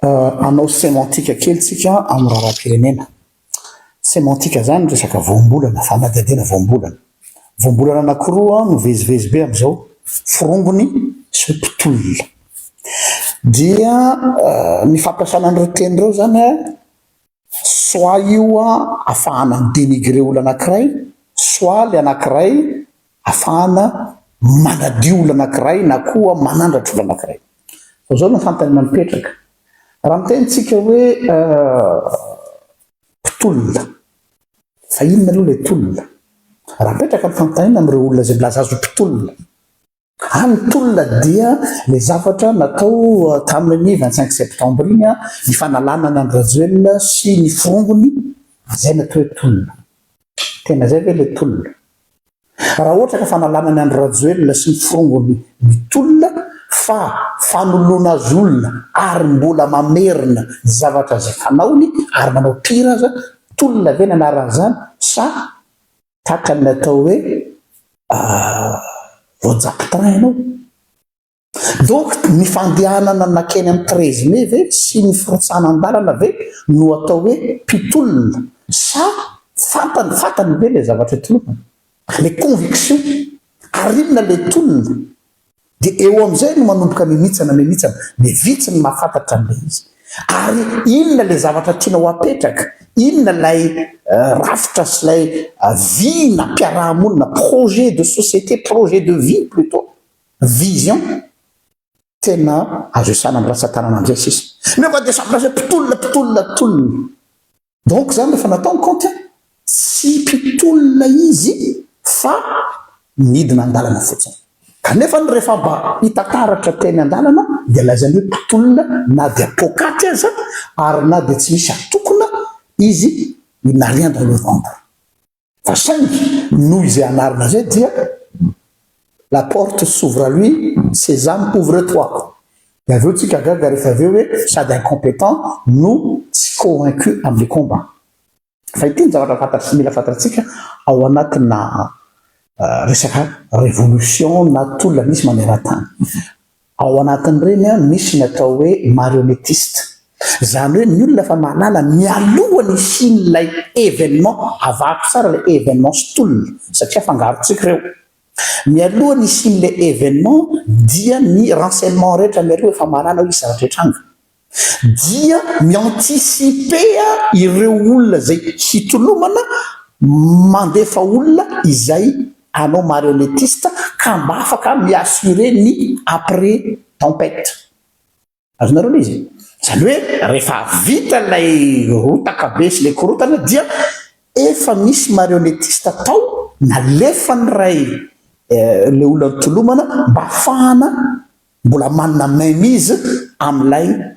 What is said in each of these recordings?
Hanao sémantique kely tsika amin'ny raharaham-pirenena. Sémantique zany resaka voambolana, fanadihadiana voambolana. Voambolana anankiroa no vezivezy be amin'izao, forongony sy mpitolona. Dia ny fampiasana an'ireo teny ireo zany an, soit io ahafahana mi-dénigrer olona anankiray, soit le anankiray ahafahana manadio olona anankiray na koa manandratra olona anankiray. Fa zao no fanontaniana mipetraka, raha miteny tsika hoe mpitolona, fa inona aloha ilay tolona? Raha mipetraka ny fanontaniana amin'ireo olona izay milaza azy ho mpitolona, ah ny tolona dia ilay zavatra natao tamin'ny 25 septembre iny, ny fanalana an'i Andry Rajoelina sy ny forongony, izay no atao hoe tolona. Tena izay ve ilay tolona? Raha ohatra ka fanalana an'i Andry Rajoelina sy ny forongony ny tolona fa fanoloana azy olona ary mbola mamerina ny zavatra izay fanaony ary manao pire aza, tolona ve ny anaran'izany sa tahaka ny atao hoe voajapy train ianao? Donc ny fandehanana nankeny amin'ny 13 mai ve sy ny firotsahana an-dalana ve no atao hoe mpitolona sa fantany fantany ve ilay zavatra itolomana? Le conviction ary inona ilay tolona? Dia eo amin'izay no manomboka mimitsana mimitsana, dia vitsy ny mahafantatra an'ilay izy. Ary inona ilay zavatra tianao apetraka? Inona ilay rafitra sy ilay vinam-piarahamonina, projet de société, projet de vie plutôt, vision tena azo isana amin'ny ratsan-tanana amin'izay sisa. Nefa dia samy lasa mpitolona, mpitolona, mpitolona. Donc zany rehefa natao ny compte, tsy mpitolona izy fa nidina an-dalana fotsiny. Kanefa ny rehefa mba hita taratra teny an-dalana dia lazainy hoe mpitolona na dia poakaty aza ary na dia tsy misy atokona izy, il n'a rien dans le ventre. Fa saingy noho izay anarana izay dia la porte s'ouvre à lui, sésame ouvre-toi. Dia avy eo tsika gaga rehefa avy eo hoe sady incompétent no tsy convaincu amin'ilay combat. Fa ity ny zavatra fantatry mila fantatsika ao anatina resaka révolution na tolona misy maneran-tany. Ao anatin'ireny misy ny atao hoe marionnettiste. Izany hoe ny olona efa mahalala mialoha ny hisian'ilay événement, avahako tsara ilay événement sy tolona satria afangarontsika ireo. Mialoha ny hisian'ilay événement dia ny renseignement rehetra mialoha efa mahalala hoe hisy zavatra hitranga. Dia mi-anticiper ireo olona izay hitolomana, mandefa olona izay hanao marionnettiste ka mba afaka mi-assurer ny après tempête. Azonareo ilay izy? Izany hoe rehefa vita ilay rotaka be sy ilay korontana dia efa misy marionnettiste tao nalefan'ny ray ilay olona nitolomana mba hahafahana mbola manana main mise amin'ilay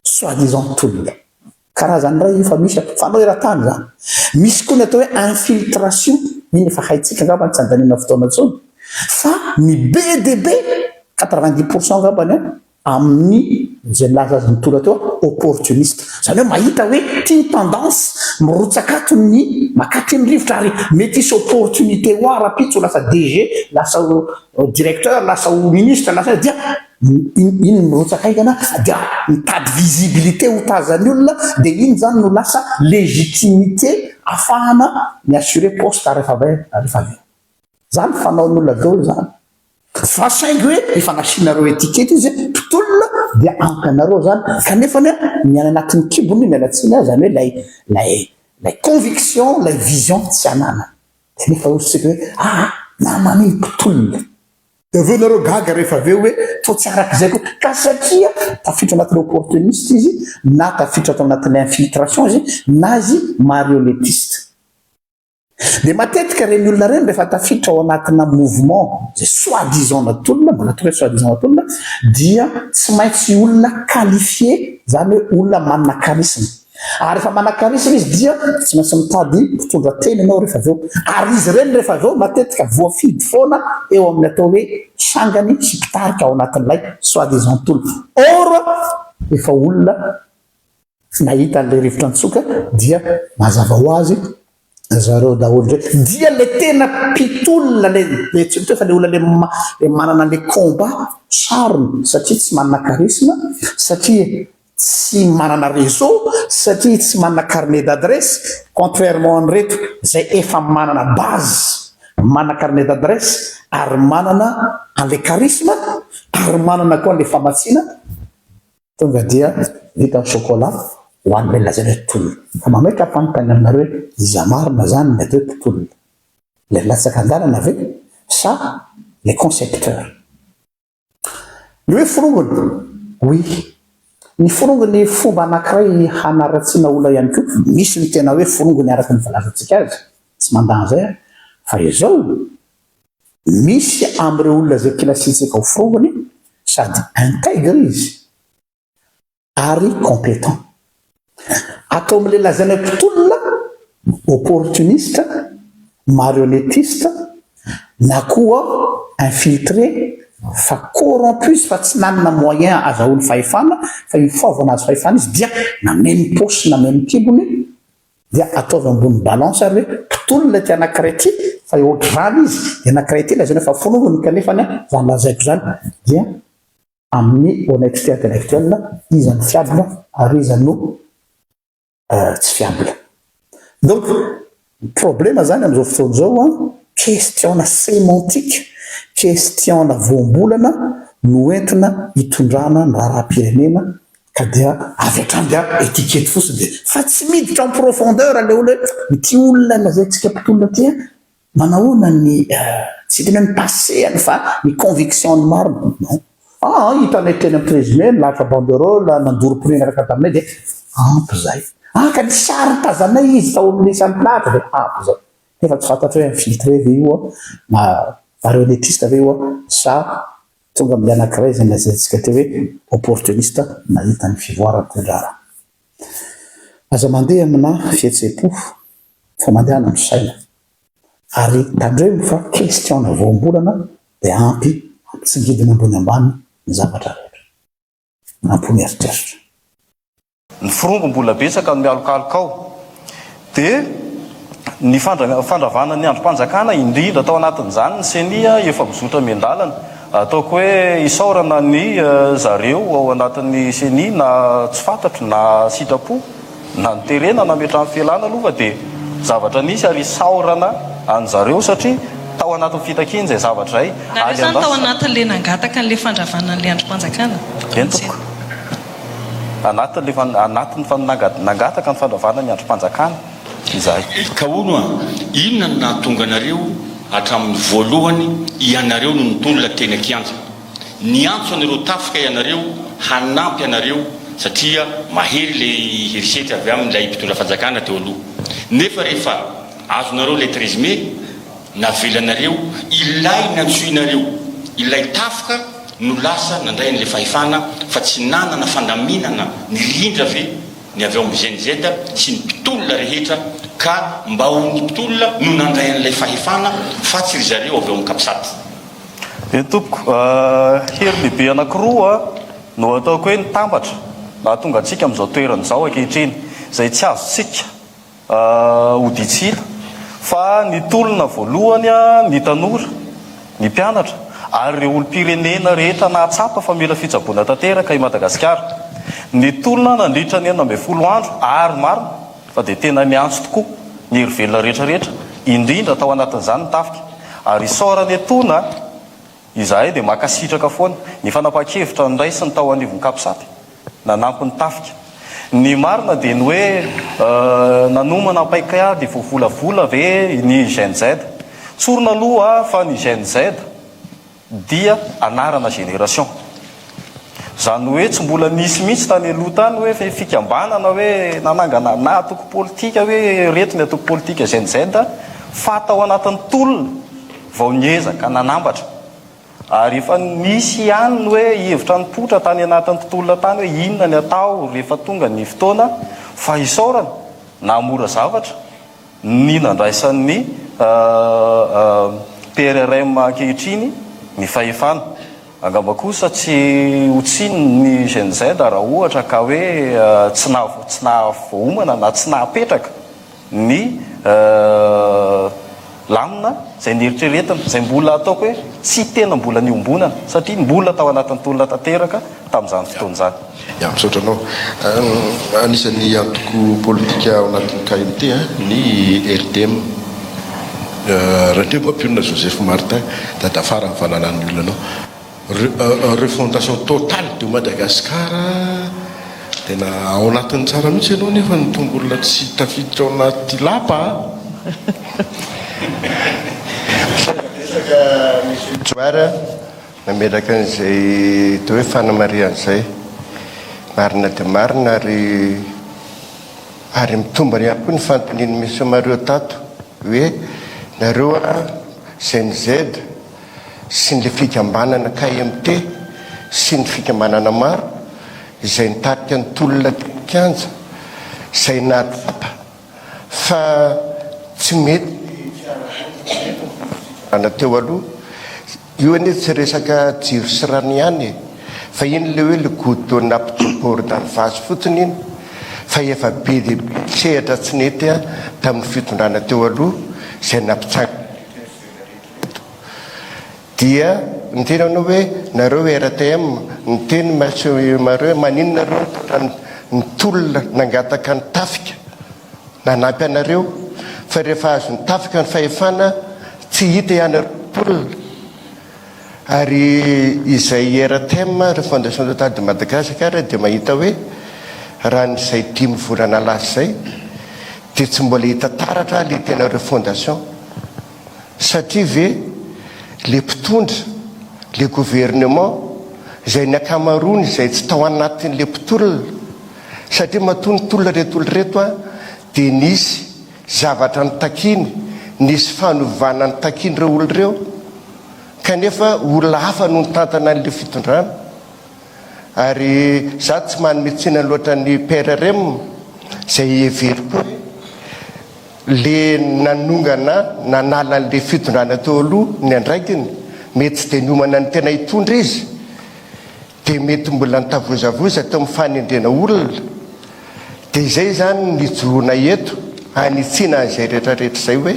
soi disant tolona. Karazany iray io fa misy fanao eran-tany izany. Misy koa ny atao hoe infiltration, iny efa haintsika angamba tsy andaniana fotoana intsony, fa ny be dia be, 90 % angambany an, amin'ny izay milaza azy nitolona teo opportuniste. Izany hoe mahita hoe ity ny tendance, mirotsaka ato ny makaty ny rivotra ary mety hisy opportunité ho ahy rahampitso ho lasa DG, lasa ho directeur, lasa ho ministre, lasa dia iny mirotsaka haingana dia mitady visibilité ho tazan'ny olona dia iny izany no lasa légitimité ahafahana mi-assurer poste rehefa avy rehefa avy eo. Izany fanaon'ny olona daholo izany. Fa saingy hoe efa nasianareo étiquette izy hoe mpitolona dia ampy anareo izany kanefa ny ny any anatin'ny kibony miala tsiny aho izany hoe ilay ilay ilay conviction, ilay vision tsy ananany. Dia nefa hoy isika hoe aa namana iny mpitolona. Dia avy eo nareo gaga rehefa avy eo hoe toa tsy araka izay koa. Ka satria tafiditra anatin'ny opportuniste izy na tafiditra tao anatin'ny infiltration izy na izy marionnettiste. Dia matetika ireny olona ireny rehefa tafiditra ao anatina mouvement izay soi disant natolona, mbola atao hoe soi disant natolona, dia tsy maintsy olona qualifié, izany hoe olona manana charisme. Ary rehefa manana charisme izy dia tsy maintsy mitady mpitondra teny ianao rehefa avy eo. Ary izy ireny rehefa avy eo matetika voafidy foana eo amin'ny atao hoe sangany sy mpitarika ao anatin'ilay soi disant tolona. Or efa olona nahita an'ilay rivotra nitsoka dia mazava ho azy zareo daholo indray dia ilay tena mpitolona ilay ilay tsy mitohy fa ilay olona ilay ma- ilay manana an'ilay combat sarony satria tsy manana charisme satria. tsy manana réseau, satria tsy manana carnet d'adresse, contrairement an'ireto zay efa manana base, manana carnet d'adresse ary manana an'le charisme ary manana koa an'le famatsiana, tonga dia vita ny chocolat ho an'ilay lazaina hoe tolona. Fa mametra fanontaniana aminareo hoe iza marina zany ny atao hoe mpitolona? Ilay latsaka an-dalana ve sa le concepteur? Ny hoe forongony, oui. Ny forongony fomba anankiray hanaratsiana olona ihany koa. Misy ny tena hoe forongony araka ny filazantsika azy, tsy mandà an'izay aho. Fa izao, misy amin'ireo olona izay kilasintsika ho forongony sady intègre izy ary compétent. Atao amin'ilay lazaina mpitolona, opportuniste, marionnettiste, na koa infiltré fa corrompu izy fa tsy nanana moyen azahoany fahefana fa une fois vao nahazo fahefana izy dia nameno ny paosy sy nameno ny kibony dia ataovy ambony balance ary hoe mpitolona ity anankiray ity fa ohatr'izany izy dia anankiray ity lazaina fa forongony kanefa izany lazaiko izany dia Amin'ny honnêteté intellectuelle, iza no fiable ary iza no tsy fiable. Donc, ny problema zany amin'izao fotoana izao an, question-na sémantique, question-na voambolana no entina hitondrana ny raharaham-pirenena ka dia avy hatrany dia étiquette fotsiny dia fa tsy miditra en profondeur ilay olona hoe ity olona lazaintsika mpitolona ity an, Manahoana ny tsy tena ny passé-ny fa ny conviction-ny marina? Non. Ah, hitanay teny amin'ny 13 mai, nilahatra banderole, nandoro pneu niaraka taminay dia ampy izay. Ah, ka ny sary tazanay izy tao amin'ny isan'ny mpilahatra dia ampy izay. Nefa tsy fantatro hoe infiltré ve io na marionnettiste ve io sa tonga amin'ilay anankiray izay nolazaintsika teo hoe opportuniste nahita ny fivoaran'ny toe-draharaha. Aza mandeha amina fihetseham-po fa mandehana misaina. Ary tandremo fa question-na voambolana dia ampy hampitsingidina ambony ambany ny zavatra rehetra. Ampy mieritreritra. Ny forongo mbola betsaka no mialokaloka ao. Dia ny fandravana ny andrim-panjakana indrindra tao anatin'izany ny ceni efa mizotra miandalana. Ataoko hoe isaorana ny zareo ao anatin'ny ceni na tsy fantatro na sitrapo na noterena nametrahany fialana aloha fa dia zavatra nisy ary isaorana an'zareo satria tao anatin'ny fitakiana izay zavatra izay Nareo ary izany tao andrasana. anatin'ilay nangataka an'ilay fandravana an'ilay andrim-panjakana? Eny tompoko. Anatin'ilay fan, anatin'ny fan, nangataka ny fandravana ny andrim-panjakana izahay. Ka hono a, inona no nahatonga anareo hatramin'ny voalohany ianareo no nitolona teny an-kianja? Niantso an'ireo tafika ianareo hanampy anareo satria mahery ilay herisetra avy amin'ilay mpitondra fanjakana teo aloha. Nefa rehefa azonareo ilay 13 mai, navelanareo ilay nantsoinareo ilay tafika no lasa nandray an'ilay fahefana fa tsy nanana fandaminana nirindra ve ny avy ao amin'ny Gen Z sy ny mpitolona rehetra ka mba ho ny mpitolona no nandray an'ilay fahefana fa tsy ry zareo avy ao amin'ny Capsat. Eny tompoko, hery lehibe anankiroa no ataoko hoe nitambatra nahatonga antsika amin'izao toerana izao ankehitriny, izay tsy azontsika hody tsy hita fa ny tolona voalohany ny tanora, ny mpianatra ary ireo olom-pirenena rehetra nahatsapa fa mila fitsaboana tanteraka i Madagasikara. Ny tolona nandritra ny 16 andro ary marina fa dia tena niantso tokoa ny hery velona rehetra rehetra indrindra tao anatin'izany ny tafika ary isaorana etoana Izahay dia mankasitraka foana ny fanapahan-kevitra noraisin'ny tao anivon'ny Capsat nanampy ny tafika. Ny marina dia ny hoe nanomana paikady voavolavola ve ny Gen Z? Tsorina aloha fa ny Gen Z dia anarana génération. Izany hoe tsy mbola nisy mihitsy tany aloha tany hoe fikambanana hoe nanangana na antoko politika hoe ireto ny antoko politika Gen Z fa tao anatin'ny tolona vao niezaka nanambatra. Ary efa nisy ihany ny hoe hevitra nipoitra tany anatin'ny tontolona tany hoe inona ny atao rehefa tonga ny fotoana fa isaorana nahamora zavatra ny nandraisan'ny PRRM ankehitriny ny fahefana. Angamba kosa tsy ho tsiny ny Gen Z raha ohatra ka hoe tsy tsy nahavoaomana na tsy nahapetraka ny. lamina izay neritreretina, izay mbola ataoko hoe tsy tena mbola niombonana satria mbola tao anatin'ny tolona tanteraka tamin'izany fotoana izany. Ya, misaotra anao. Anisan'ny antoko politika ao anatin'ny KMT ny RTM. Randriamampionona Joseph Martin, dadafara ny fahalalan'ny olona anao. Refondation totale de Madagascar tena ao anatiny tsara mihitsy ianao nefa ny tongolona tsy tafiditra ao anaty lapa a! Misaotra betsaka Monsieur Johara nametraka an'izay atao hoe fanamarihana izay. Marina dia marina ary ary mitombina ihany koa ny fanontanian'i Monsieur Mario tato hoe nareo a Gen Z sy ny fikambanana KMT sy ny fikambanana maro izay nitarika ny tolona teny an-kianja izay nahatsapa fa tsy mety ny fiaraha-monina teo aloha. Io anie tsy resaka jiro sy rano ihany e, fa iny ilay hoe le goutte d'eau nampideborde ny vazy fotsiny iny fa efa be dia be ny sehatra tsy nety tamin'ny fitondrana teo aloha izay nampitsangana Dia niteny anao hoe nareo RTM, niteny Monsieur Mario hoe maninona nareo nitondra ny tolona nangataka ny tafika nanampy anareo fa rehefa azon'ny tafika ny fahefana tsy hita ianareo tolona ary izay RTM, Refondation Totale de Madagascar, dia mahita hoe raha ny izay dimy volana lasa izay dia tsy mbola hita taratra ilay tena refondation. Satria ve le mpitondra, le gouvernement, izay ny ankamaroany izay tsy tao anatin'le mpitolona, satria matoa nitolona reto olona reto an, dia nisy zavatra notakiany, nisy fanovana notakian'ireo olona ireo, kanefa olona hafa no nitantana an'le fitondrana. Ary za tsy manome tsiny loatra ny PRRM, izay heveriko hoe Le nanongana nanala anle fitondrana teo aloha ny andraikiny, mety tsy de niomana ny tena hitondra izy, de mety mbola nitavozavoza teo amin'ny fanendrena olona, de izay izany no ijoroanay eto hanitsiana an'izay rehetra rehetra izay hoe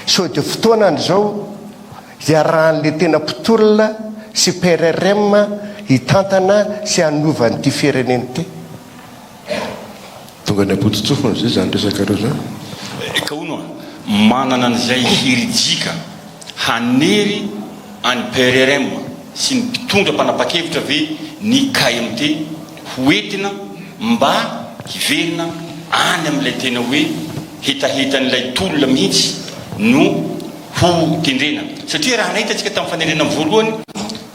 sao de fotoanany izao hiarahan'le tena mpitolona sy PRRM hitantana sy hanova an'ity firenena ity. Tonga any am-pototsofina ve izany resakareo izany? Ka hono a, manana an'izay herijika hanery an'i PRRM sy ny mpitondra mpanapa-kevitra ve ny KMT ho entina mba hiverina any amin'ilay tena hoe hetahetan'ilay tolona mihitsy no ho tendrena? Satria raha nahita antsika tamin'ny fanendrena voalohany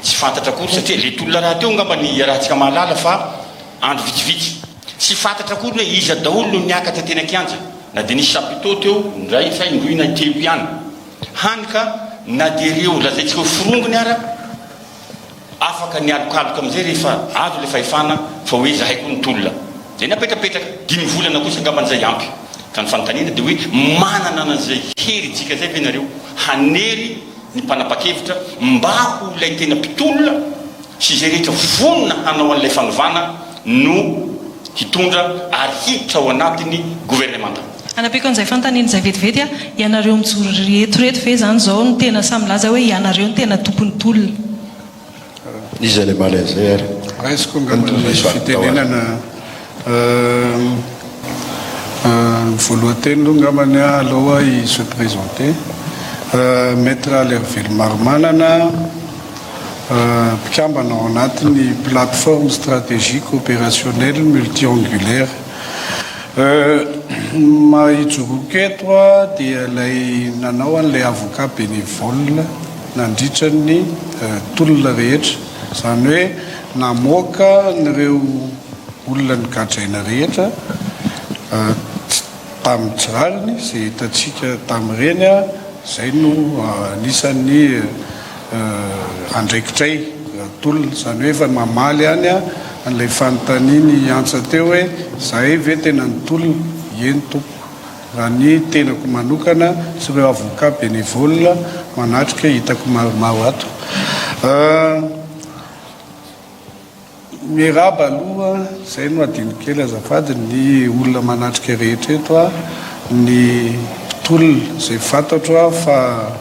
tsy fantatra akory satria ilay tolona rahateo angamba ny iarahantsika mahalala fa Andro vitsivitsy. Tsy fantatra akory hoe iza daholo no niakatra teny an-kianja, na dia nisy chapiteau teo, indray sa indroa na intelo ihany. Hany ka na dia ireo lazaintsika hoe forongony ara, afaka nialokaloka amin'izay rehefa azo ilay fahefana fa hoe izahay koa nitolona. Dia napetrapetraka. Dimy volana kosa angambany izay ampy. Ka ny fanontaniana dia hoe manana an'izay herijika izay ve nareo hanery ny mpanapa-kevitra mba ho ilay tena mpitolona sy izay rehetra vonona hanao an'ilay fanovana no hitondra ary hiditra ao anatin'ny governemanta. Hanampiako an'izay fanontaniana izay vetivety aho, ianareo mijoro eto ireto ve izany izao no tena samy milaza hoe ianareo no tena tompon'ny tolona? Iza ilay maly an'izay ary? Raisiko angamba ilay fitenenana voalohan-teny aloha angambany aleo aho hi se présenter. Maître Alervelomaromanana. Mpikambana ao anatin'ny Plateforme Stratégique Opérationnelle Multiangulaire. Ny maha ijoroako eto dia ilay nanao an'ilay avocat bénévole nandritra ny tolona rehetra. Izany hoe namoaka an'ireo olona nogadraina rehetra tamin'ny tsy rariny, izay hitantsika tamin'ireny, izay no anisan'ny andraikitray tolona. Izany hoe efa mamaly ihany an'ilay fanontanian'i Antsa teo hoe izahay ve tena nitolona? Eny tompoko. Raha ny tenako manokana sy ireo avocats bénévoles manatrika hitako maromaro ato. Miarahaba aloha, izay no adino kely azafady, ny olona manatrika rehetra eto, ny. mpitolona izay fantatro aho fa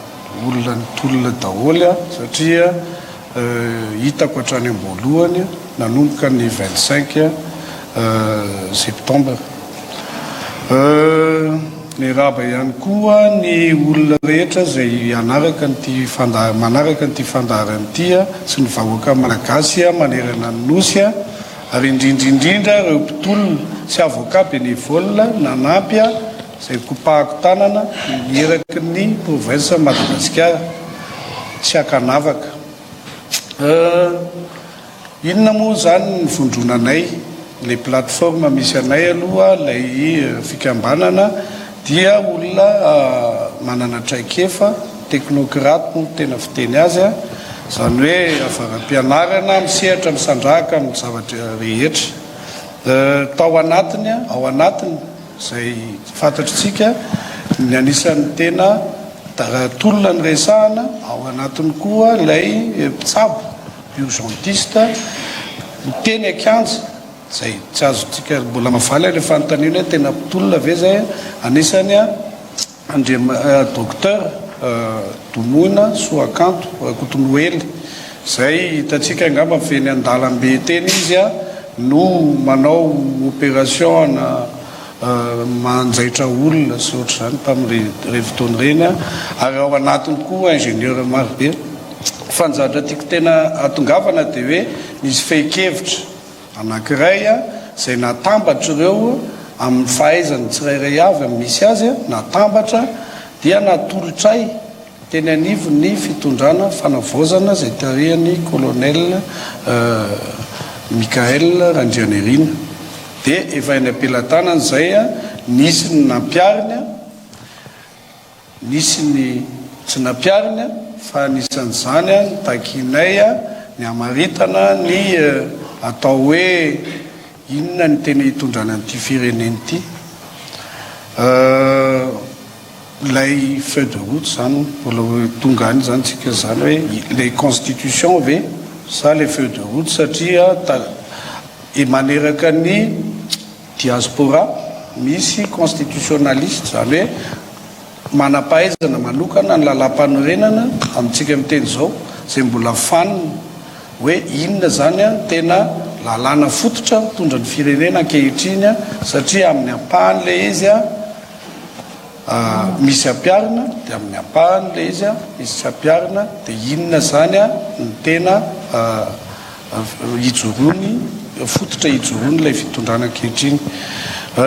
olona nitolona daholo satria hitako hatrany am-boalohany nanomboka ny 25 septembre. Miarahaba ihany koa ny olona rehetra izay hanaraka an'ity manaraka an'ity fandaharana ity sy ny vahoaka malagasy manerana ny Nosy ary indrindra indrindra ireo mpitolona sy avocat bénévole nanampy izay kopahako tanana ny eraky ny province Madagasikara tsy ankanavaka. Inona moa izany ny vondronanay? Ilay plateforme misy anay aloha, ilay fikambanana dia olona manana traikefa, technocrate moa no tena fiteny azy, izany hoe avara-pianarana misehatra misandrahaka amin'ny zavatra rehetra. Tao anatiny, ao anatiny, izay fantatritsika, ny anisan'ny tena tolona niresahana, ao anatiny koa ilay mpitsabo. Urgentiste, ny teny an-kianja, izay tsy azontsika mbola mavaly ilay fanontaniana hoe tena mpitolona ve izay, anisany Andriama Docteur Domoina Soakanto Rakotonoely, izay hitantsika angamba fa eny an-dalambe teny izy no manao opération ana manjaitra olona sy ohatr'izany tamin'ireny fotoana ireny ary ao anatiny koa ingénieur marobe. Fa ny zavatra tiako tena hatongavana dia hoe nisy fehin-kevitra anankiray izay natambatra ireo amin'ny fahaizany tsirairay avy amin'ny misy azy, natambatra dia natolotray Teny anivon'ny fitondrana fanavaozana izay tarihan'ny Colonel Michaël Randrianirina dia efa eny am-pelatanana izay, nisy ny nampihariny, nisy ny tsy nampihariny fa anisan'izany ny takianay ny hamaritana ny atao hoe inona ny tena hitondrana an'ity firenena ity. Ilay feuille de route zany mbola ho tonga any zany tsika zany hoe ilay constitution ve sa ilay feuille de route satria e maneraka ny diaspora misy constitutionnaliste zany hoe manam-pahaizana manokana ny lalàmpanorenana amintsika miteny izao zay mbola fanina hoe inona zany an tena lalàna fototra mitondra ny firenena ankehitriny satria amin'ny ampahany ilay izy an Misy ampiharina dia amin'ny ampahany ilay izy, misy tsy ampiharina dia inona izany no tena ijoroany, fototra ijoroan'ilay fitondrana ankehitriny.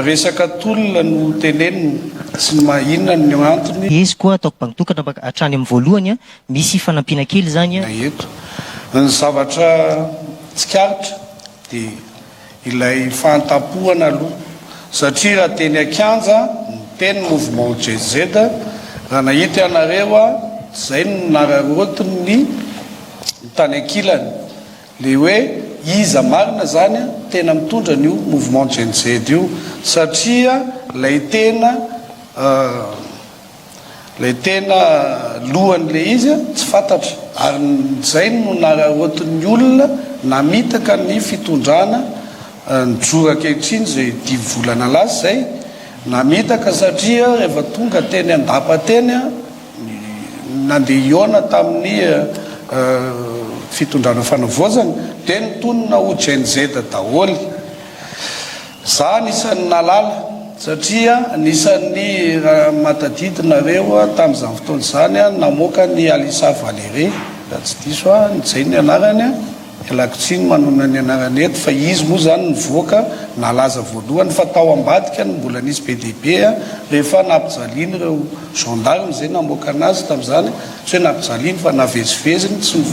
Resaka tolona no tenenina sy ny maha inona no antony. Izy koa ataoko bango tokana mba hatrany amin'ny voalohany misy fanampiana kely izany. Eto. Ny zavatra tsikaritra dia. Ilay fahantampohana aloha satria raha teny an-kianja niteny mouvement JZ raha nahita ianareo a zay no nararaotiny ny tany ankilany le hoe iza marina zany a tena mitondra an'io mouvement JZ io satria lay tena Ilay tena lohan'ilay izy tsy fantatra ary izay no nararaotin'ny olona namitaka ny fitondrana nijoro ankehitriny izay dimy volana lasa izay, namitaka satria rehefa tonga teny an-dapa teny nandeha hihaona tamin'ny fitondrana fanavaozana dia nitonona ho Gen Z daholo. Za anisan'ny nahalala satria anisan'ny raha mahatadidy nareo tamin'izany fotoana izany namoaka an'i Alissa Valerie raha tsy diso aho izay ny anarany, ialako tsiny manonona ny anarany eto fa izy moa izany nivoaka nalaza voalohany fa tao ambadika no mbola nisy be dia be rehefa nampijaliany ireo gendarme izay namoaka anazy tamin'izany, tsy hoe nampijaliany fa naveziveziny tsy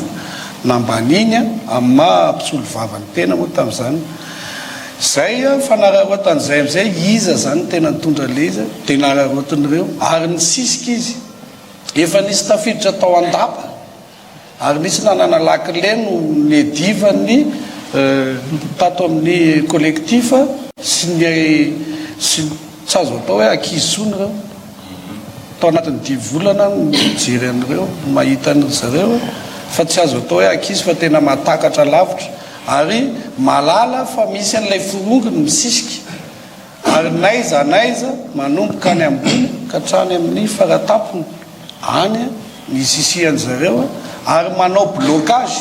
nambaniny amin'ny maha mpisolovava ny tena moa tamin'izany. Zay an, fanararaotana izay amizay iza zany no tena nitondra an'ilay izy an, dia nararaotin'ireo ary nisisika izy, efa nisy tafiditra tao an-dapa ary nisy nanana lakile no niadivany tato amin'ny collectif sy ny sy tsy azo atao hoe ankizy intsony ireo, tao anatin'ny dimy volana aho no nijery an'ireo, mahita an-dry zareo fa tsy azo atao hoe ankizy fa tena mahatakatra lavitra. Ary mahalala fa misy an'ilay forongony misisika. Ary n'aiza n'aiza, manomboka any ambony ka hatrany amin'ny faratampony any ny isisihan-dry zareo ary manao blocage.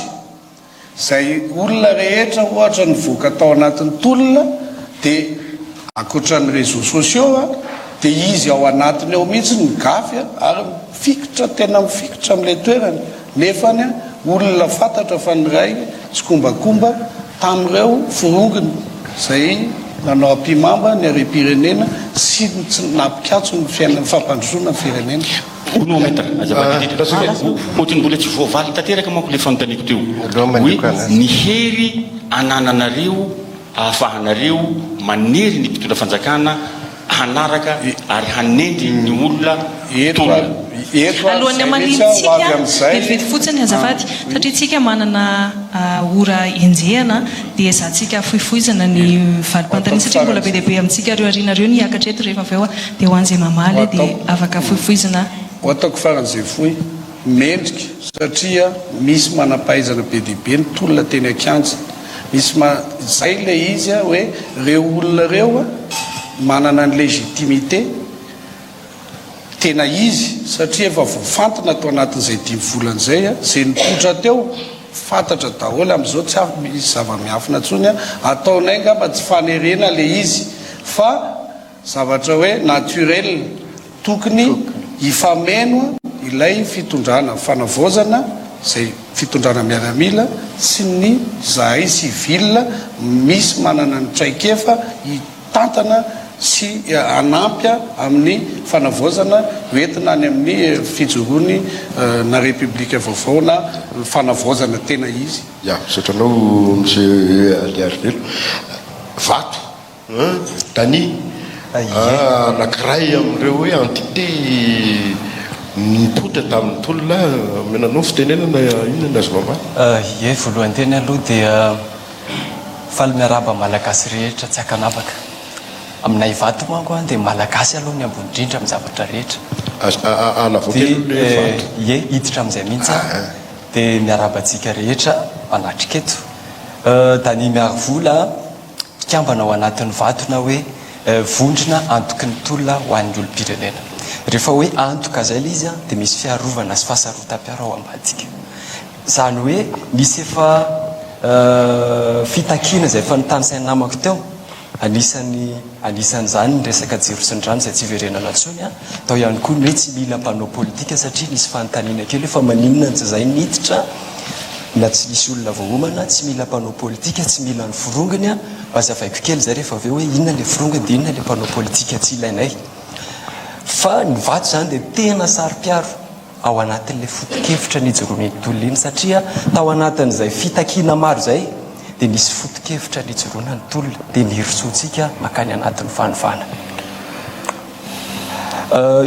Izay olona rehetra ohatra nivoaka tao anatin'ny tolona dia ankoatra ny réseaux sociaux dia izy ao anatiny ao mihitsy no migafy ary mifikitra tena mifikitra amin'ilay toerana nefany olona fantatra fa niray tsikombakomba tamin'ireo forongony izay nanao ampihimamba ny harem-pirenena sy tsy nampikatso ny fiainana fampandrosoana ny firenena. Hono hoa maître, azafady indrindra, ohatry ny mbola tsy voavaly tanteraka manko ilay fanontaniako teo hoe ny hery anananareo ahafahanareo manery ny mpitondra fanjakana hanaraka ary hanendry ny olona mpitolona. Alohan'ny hamaliantsika, vetivety fotsiny azafady, satria tsika manana ora enjehana dia ezahantsika fohifohizana ny valim-panontaniana satria mbola be dia be amintsika ireo aoriana ireo ny hiakatra eto rehefa avy eo dia ho an'izay mamaly dia afaka fohifohizina. Ho ataoko faran'izay fohy, mendrika satria misy manam-pahaizana be dia be nitolona teny an-kianja, misy ma, izay ilay izy hoe ireo olona ireo manana ny légitimité, Tena izy satria efa voafantina tao anatin'izay dimy volana izay, izay nipoitra teo fantatra daholo, amin'izao tsy misy zava-miafina intsony, ataonay angamba tsy fanerena ilay izy fa zavatra hoe naturel, tokony hifameno ilay fitondrana fanavaozana izay fitondrana miaramila sy ny zahay civil misy manana ny traikefa Tantana sy hanampy amin'ny fanavaozana ho entina any amin'ny fijoroany na Repoblika vaovao na fanavaozana tena izy. Ya, misaotra anao Monsieur Aliarivelo. Vato an, Dany, anankiray amin'ireo hoe entité nipoitra tamin'ny tolona, omena anao fitenenana inona ny azo ambara? Ie, voalohany teny aloha dia Faly miarahaba Malagasy rehetra tsy ankanavaka. Aminay Ivato manko an dia Malagasy aloha ny ambony indrindra amin'ny zavatra rehetra. Alavao kely aloha ilay hoe vato. Dia ie, hiditra amin'izay mihitsy aho. Dia miarahaba antsika rehetra manatrika eto. Dany Miarivola, mpikambana ao anatin'ny Vato na hoe vondrona antoky ny tolona ho an'ny olom-pirenena. Rehefa hoe antoka izay ilay izy an, dia misy fiarovana sy fahasarotam-piaro ao ambadika. Izany hoe misy efa fitakiana izay efa notanisain'ny namako teo, anisan'ny anisan'izany ny resaka jiro sy ny rano izay tsy iverenana intsony an, tao ihany koa ny hoe tsy mila mpanao politika satria nisy fanontaniana kely hoe fa maninona no tsy izay niditra na tsy nisy olona voaomana, tsy mila mpanao politika, tsy mila ny forongony an, mba hazavaiko kely izay rehefa avy eo hoe inona ilay forongony dia inona ilay mpanao politika tsy ilainay. Fa ny vato izany dia tena saro-piaro. ao anatin'ilay foto-kevitra nijoroan'iny tolona iny satria tao anatin'izay fitakiana maro izay dia nisy foto-kevitra nijoroana ny tolona dia nirosoantsika mankany anatin'ny fanovana.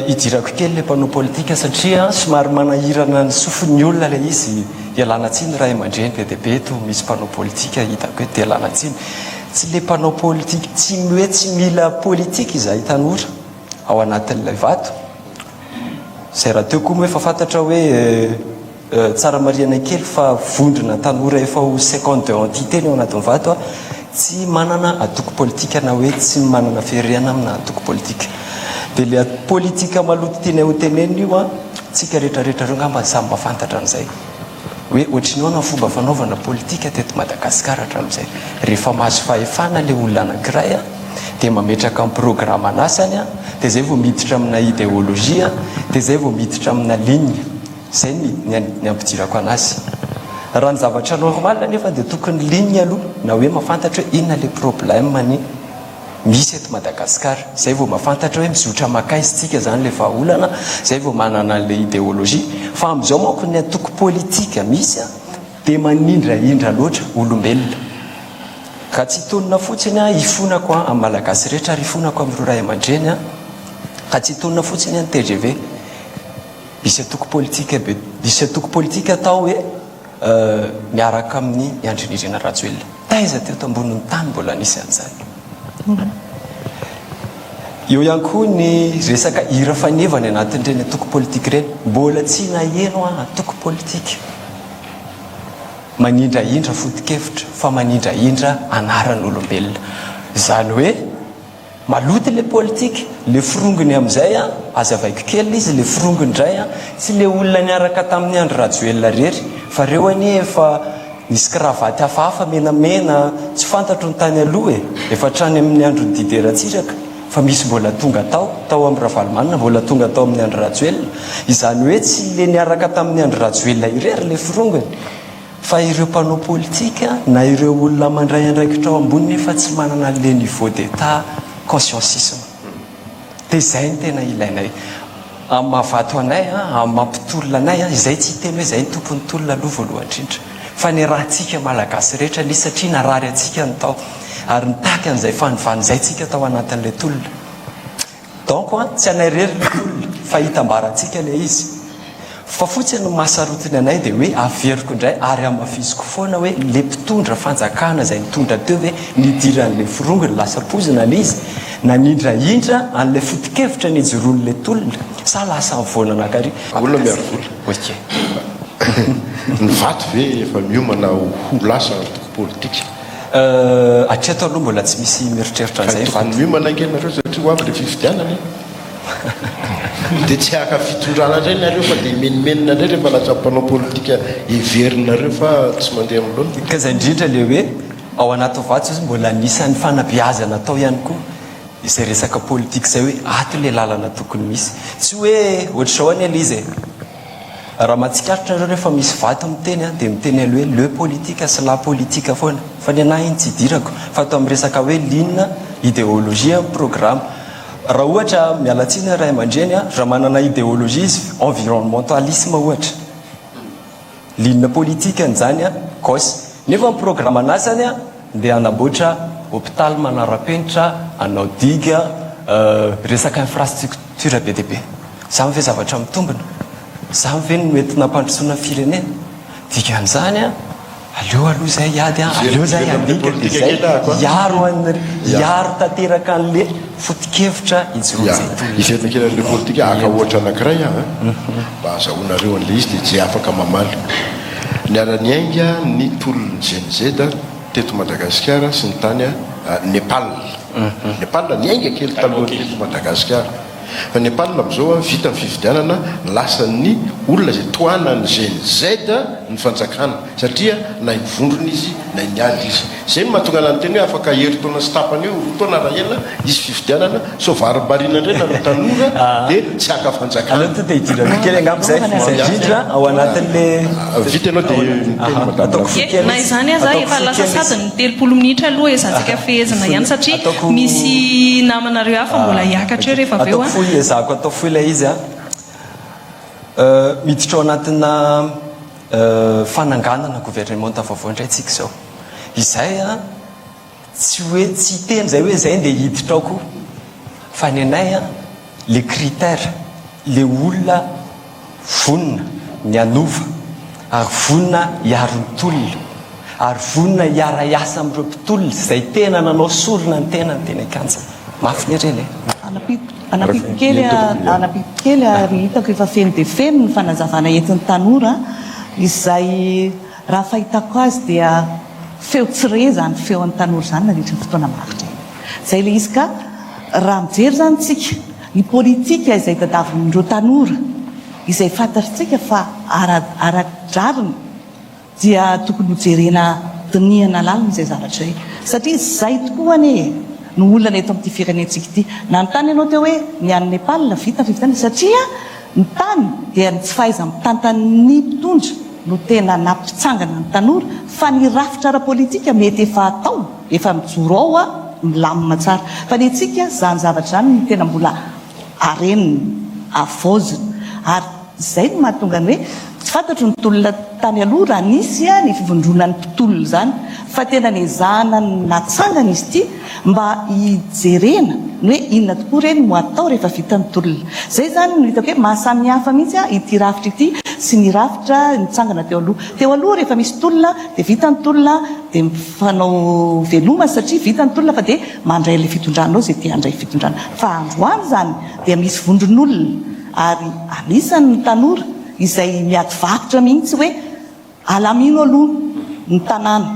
Idirako kely ilay mpanao politika satria somary manahirana ny sofin'ny olona ilay izy, ialana tsiny ray aman-dreny be dia be eto misy mpanao politika hitako eto dia ialana tsiny. Tsy ilay mpanao politika, tsy hoe tsy mila politika izahay tanora ao anatin'ilay vato, Izay rahateo koa moa efa fantatra hoe tsara marihana kely fa vondrona tanora efa ho 52 entités ny ao anatin'ny vato tsy manana antoko politika na hoe tsy manana fiherehana amina antoko politika. Dia ilay politika maloto tianay ho tenenina io an, tsika rehetra rehetra ireo angamba samy mahafantatra an'izay. Hoe ohatry ny ahoana ny fomba fanaovana politika teto Madagasikara hatramin'izay. Rehefa mahazo fahefana ilay olona anankiray dia mametraka ny programan'asany dia izay vao miditra amina idéologie dia izay vao miditra amina ligne. Izay ny ny ampidirako an'azy. Raha ny zavatra normal anefa dia tokony ligne aloha na hoe mahafantatra hoe inona ilay problème ny misy eto Madagascar, zay vao mafantatra hoe mizotra makaiza tsika zany le vahaolana, zay vao manana anle ideologie, fa amizao manko ny antoko politika misy de manindrahindra loatra olombelona, ka tsy hitonona fotsiny aho hifonako am malagasy rehetra ary hifonako amreo ray amandreny an, ka tsy hitonona fotsiny an tgv, misy antoko politika be, misy antoko politika atao hoe miaraka amin'ny Andry Nirina Rajoelina. Taiza teto ambonin'ny tany mbola nisy an'izany? Eo ihany koa ny resaka hira faneva any anatin'ireny antoko politika ireny. Mbola tsy naheno aho antoko politika manindrahindra foto-kevitra fa manindrahindra anaran'olombelona. Izany hoe. Maloto le politique, le forongony amizay an, azavaiko kely izy, le forongony ndray an, tsy le olona niaraka tamin'i Andry Rajoelina rery, fa reo anie efa nisy kravaty hafahafa menamena tsy fantatro ny tany aloha e, efa hatrany amin'ny andron'i Didier Ratsiraka, fa misy mbola tonga tao, tao amin'i Ravalomanana, mbola tonga tao amin'i Andry Rajoelina, izany hoe tsy le niaraka tamin'i Andry Rajoelina irery le forongony. Fa ireo mpanao politika na ireo olona mandray andraikitra ao ambony nefa tsy manana an'le niveau d'état consciencisme. Dia izay no tena ilainay. Amin'ny maha vato anay, amin'ny maha mpitolona anay, izay tsy hiteny hoe izay no tompon'ny tolona aloha voalohany indrindra. Fa ny ratsika malagasy rehetra anie satria narary antsika ny tao ary nitaky an'izay fanovana izay tsika tao anatin'ilay tolona. Donc an, tsy anay irery ny tolona fa hitambarantsika ilay izy. Fa fotsiny ny mahasarotiny anay dia hoe averiko indray ary hamafisiko foana hoe le mpitondra fanjakana izay nitondra teo ve nidiran'ilay forongony lasa poizina ilay izy nanindrahindra an'ilay foto-kevitra nijoroan'ilay tolona sa lasa nivoana nankary Olona miaro vola. Ok. Ny vato ve efa miomana ho lasa antoko politika? Euh, hatreto aloha mbola tsy misy mieritreritra an'izay Fa tokony miomana ange nareo satria ho avy le fifidianana e. Dia tsy haka fitondrana indray nareo fa dia himenomenona indray rehefa lasa mpanao politika heverinareo fa tsy mandeha amin'ny laoniny. Ka izay indrindra le hoe ao anaty vato zao mbola anisan'ny fanabeazana atao ihany koa izay resaka politika izay hoe ato le lalana tokony misy. Tsy hoe ohatr'izao anie le izy e. Raha mahatsikaritra nareo rehefa misy vato miteny dia miteny an'le hoe le politique sy la politique foana fa ny anahy iny tsy idirako fa ato amin'ny resaka hoe ligne, idéologie, programme. Raha ohatra, miala tsiny ray aman-dreny raha manana idéologie izy environnementalisme ohatra, ligne politique-ny izany gauche nefa ny programme-n'asany Ndeha hanamboatra hopitaly manara-penitra, hanao digue, resaka infrastructure be dia be. Izany ve zavatra mitombina? Izany ve no entina hampandrosoana ny firenena? Dikan'izany, aleo aloha izay hiady, aleo izay handinika dia izay hiaro an'ny, hiaro tanteraka an'le foto-kevitra ijoroan'izay tolona. Hiverina kely an'ilay politika, haka ohatra anankiray aho an, mba hazahoanareo an'ilay izy dia izay afaka mamaly. Niara-niainga ny tolon'ny Gen Z teto Madagasikara sy ny tany Nepal. Nepal niainga kely talohan'ny teto Madagasikara. Fa Nepal amin'izao vita ny fifidianana, lasan'ny olona izay tohanan'ny Gen Z ny fanjakana satria nahay nivondrona izy, nahay niady izy. Izay no mahatonga anah niteny hoe afaka herintaona sy tapany eo, roa taona raha ela, hisy fifidianana, sao varimbariana indray nareo tanora dia tsy haka fanjakana. Aleo tonga dia hidirako kely angamba izay, izay indrindra ao anatin'le. Vita ianao dia miteny madame Ataoko fohy kely Na izany aza Ataoko efa fohy lasa kely sady ny 30 minitra aloha ezahantsika fehezina ihany satria Ataoko misy namanareo hafa mbola hiakatra eo rehefa avy eo Ataoko an. fohy, ezahako atao fohy ilay izy an. Miditra ao anatina fananganana governemanta vaovao indray tsika izao. Izay an, tsy hoe tsy hiteny izay hoe izay ndeha hiditra ao koa. Fa ny anay an, le critère, le olona vonona ny hanova, ary vonona hiaro ny tolona, ary vonona hiara-hiasa amin'ireo mpitolona izay tena nanao sorona ny tenany teny an-kianja. Mafy ny ireny e! Anampiko kely anampiko kely ary hitako efa feno dia feno ny fanazavana entin'ny tanora izay raha fahitako azy dia feo tsy re izany feon'ny tanora izany nandritry ny fotoana maharitra ela. Izay ilay izy ka raha mijery izany tsika ny politika izay tadavin'ireo tanora izay fantatritsika fa ara-drariny dia tokony ho jerena dinihana lalina izay zavatra izay satria izay tokoa anie no olana eto amin'ity firenentsika ity. Nanontany ianao teo hoe ny any Nepal vita ny fifidianana satria ny tany dia ny tsy fahaiza-mitantan'ny mpitondra no tena nampitsangana ny tanora fa ny rafitra ara-politika mety efa atao, efa mijoro ao milamina tsara fa ny antsika izany zavatra izany no tena mbola arenina, havaozina ary Izay no mahatonga ny hoe tsy fantatro ny tolona tany aloha raha nisy ny fivondronan'ny mpitolona izany fa tena nezahana natsangana izy ity mba hijerena ny hoe inona tokoa re no atao rehefa vita ny tolona. Izay izany no hitako hoe mahasamihafa mihitsy ity rafitra ity sy ny rafitra nitsangana teo aloha. Teo aloha rehefa misy tolona dia vita ny tolona dia mifanao veloma satria vita ny tolona fa dia mandray ilay fitondrana ao izay te handray fitondrana. Fa androany izany dia misy vondron'olona Ary anisany ny tanora izay miady varotra mihitsy hoe alamino aloha ny tanàna,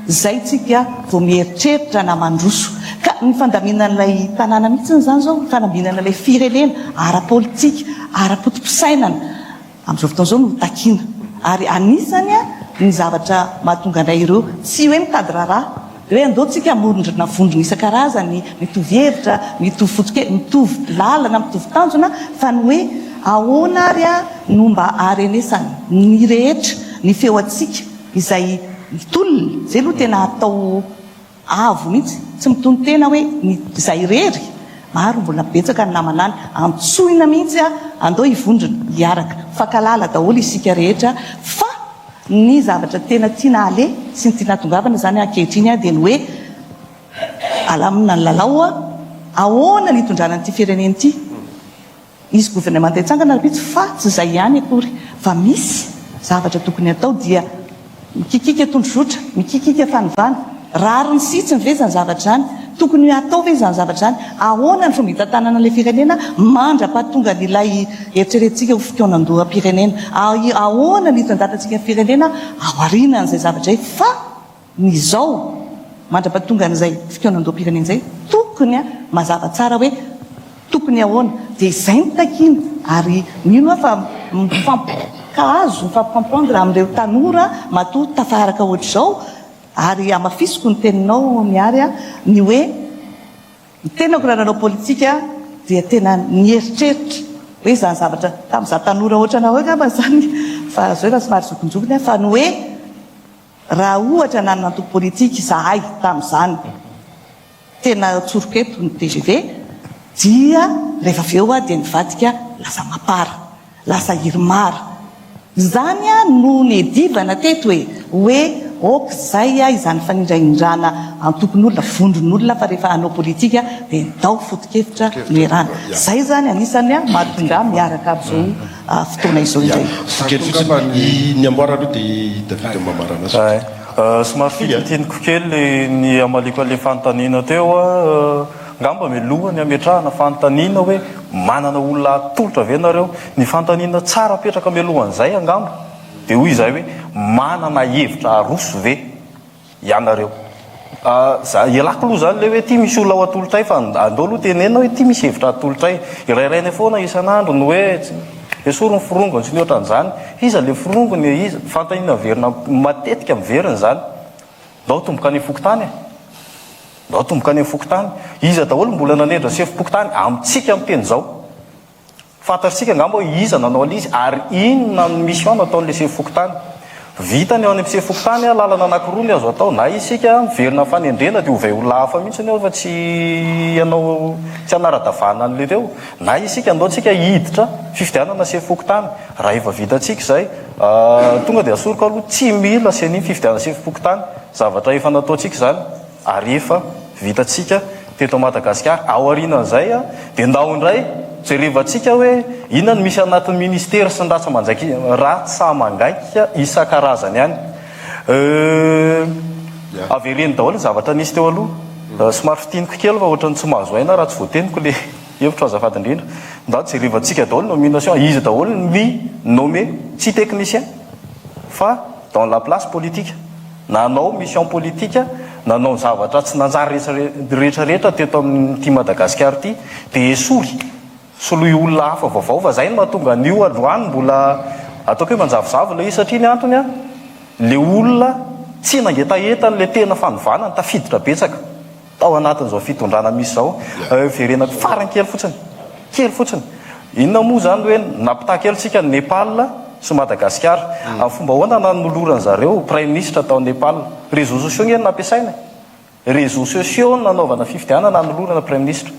izay tsika vao mieritreritra na mandroso. Ka ny fandaminan'ilay tanàna mihitsy izany izao, ny fanambinana ilay firenena ara-politika, ara-poto-pisainana amin'izao fotoana izao no takiana. Ary anisany ny zavatra mahatonga anay ireo tsy hoe mitady raharaha, dia hoe andao tsika hamorondrona vondrona isan-karazany, mitovy hevitra, mitovy foto-kevitra, mitovy lalana, mitovy tanjona, fa ny hoe ahoana ary no mba haharenesana ny rehetra ny feo antsika izay mitolona, izay aloha tena atao avo mihitsy, tsy mitonon-tena hoe ny izay irery, maro mbola betsaka ny namana any, antsoina mihitsy aho, andao hivondrona, hiaraka, mifankahalala daholo isika rehetra fa ny zavatra tena tiana aleha sy ny tiana hatongavana izany ankehitriny dia ny hoe alamina ny lalao, ahoana ny hitondrana an'ity firenena ity. Hisy governemanta hitsangana rahampitso fa tsy izay ihany akory fa misy zavatra tokony hatao dia mikikika tondrozotra, mikikika fanovana. Rariny sy hitsiny ve izany zavatra izany? Tokony hatao ve izany zavatra izany? Ahoana ny fomba hitantanana ilay firenena mandra-pahatongan'ilay eritreretintsika ho fikaonandoham-pirenena? Ahoana ny hitantanantsika ny firenena aorianan'izay zavatra izay fa Ny izao, mandra-pahatongan'izay fikaonandoham-pirenena izay, tokony mazava tsara hoe tokony ahoana. Dia izay no takiana ary mino aho fa mifankahazo, mifampicomprendre amin'ireo tanora matoa tafaharaka ohatr'izao ary hamafisiko ny teninao Mihary a, ny hoe ny tenako raha nanao politika dia tena nieritreritra hoe izany zavatra, tamin'izaho tanora ohatranareo angamba izany fa izao efa somary zokinjokiny aho, fa ny hoe Raha ohatra nanana antoko politika izahay tamin'izany, tena tsoriko eto ny tgv, dia rehefa avy eo aho dia nivadika lasa mapar, lasa irmar. Izany no niadivana teto e, hoe ok izay izany fanindrahindrana antokon'olona, vondron'olona fa rehefa hanao politika dia ndao foto-kevitra no iarahana. Izay izany anisany mahatonga ahy miaraka amin'izao fotoana izao indray. Kely fotsiny, ny amboara aloha dia i David mamarana azy. Somary fintiniko kely ny hamaliako an'ilay fanontaniana teo. Angamba mialohan'ny hametrahana fanontaniana hoe manana olona atolotra ve nareo? Ny fanontaniana tsara apetraka mialohan'izay angamba dia hoy izahay hoe manana hevitra aroso ve? Ianareo. Za, ialako aloha zany le hoe ty misy olona ho atolotray fa andao aloha tenenina hoe ty misy hevitra atolotray. Irairainay foana isan'andro ny hoe esory ny forongony sy ny ohatran'izany. Iza le forongony e, iza? Fanontaniana miverina matetika miverina izany. Ndao atomboka any fokontany e. Ndao atomboka any fokontany. Iza daholo mbola nanendra sefom-pokontany amintsika miteny izao? Fantatr'tsika angamba hoe iza nanao an'ilay izy ary inona ny mission nataon'ilay sefo fokontany. Vita ny ao any amin'ny sefo fokontany, lalana anankiroa ny azo atao, na isika miverina amin'ny fanendrena dia ovay olona hafa mihitsy eo fa tsy hanao tsy hanara-davana an'ilay teo, na isika andao tsika hiditra fifidianana sefo fokontany. Raha efa vitantsika izay, tonga dia asoriko aloha tsy mila ceni ny fifidianana sefo fokontany, zavatra efa nataontsika izany. ary efa vitantsika teto Madagasikara, aorianan'izay dia ndao indray jerevantsika hoe inona no misy anatin'ny ministera sy ny ratsa-mangaika isan-karazany any. Avereno daholo ny zavatra nisy teo aloha. Somary fintiniko kely fa ohatran'ny tsy mahazo aina raha tsy voateniko ilay hevitro azafady indrindra. Ndao jerevantsika daholo nomination, iza daholo ny nommé, tsy technicien fa dans la place politique. Nanao mission politique, nanao ny zavatra tsy nanjary rehetra rehetra teto amin'ity Madagasikara ity, dia esory, soloy olona hafa vaovao fa izay no mahatonga an'io androany mbola ataoko hoe manjavozavo ilay izy satria ny antony an, ilay olona tsy nangetaheta an'ilay tena fanovana no tafiditra betsaka. Tao anatin'izao fitondrana misy izao, hiverenako farany kely fotsiny, kely fotsiny. Inona moa izany hoe nampitaha kely tsika ny Nepal sy Madagasikara. Amin'ny fomba ahoana nanoloran zareo praiminisitra tao Nepal? Réseaux sociaux nge no nampiasaina e. Réseaux sociaux no nanaovana fifidianana hanolorana praiminisitra.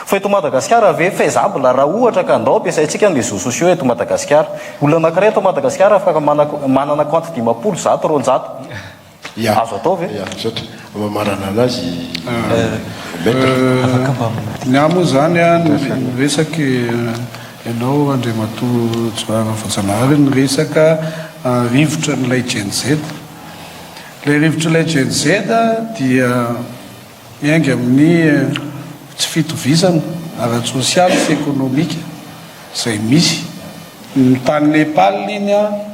Fa eto Madagasikara ve faisable raha ohatra ka andao ampiasaintsika ny réseaux sociaux eto Madagasikara. Olona anankiray eto Madagasikara afaka manana compte 50, 100, 200. Ya. Azo atao ve? Ya, misaotra. Mamarana anazy Maître. Afaka mba Ny ahy moa izany an, niresaka ianao Andriamatoa Johara Voajanahary niresaka rivotra an'ilay Gen Z. Ilay rivotr'ilay Gen Z dia miainga amin'ny tsy fitovizana ara-tsosialy sy ekonomika izay misy. Ny tany Nepal iny an.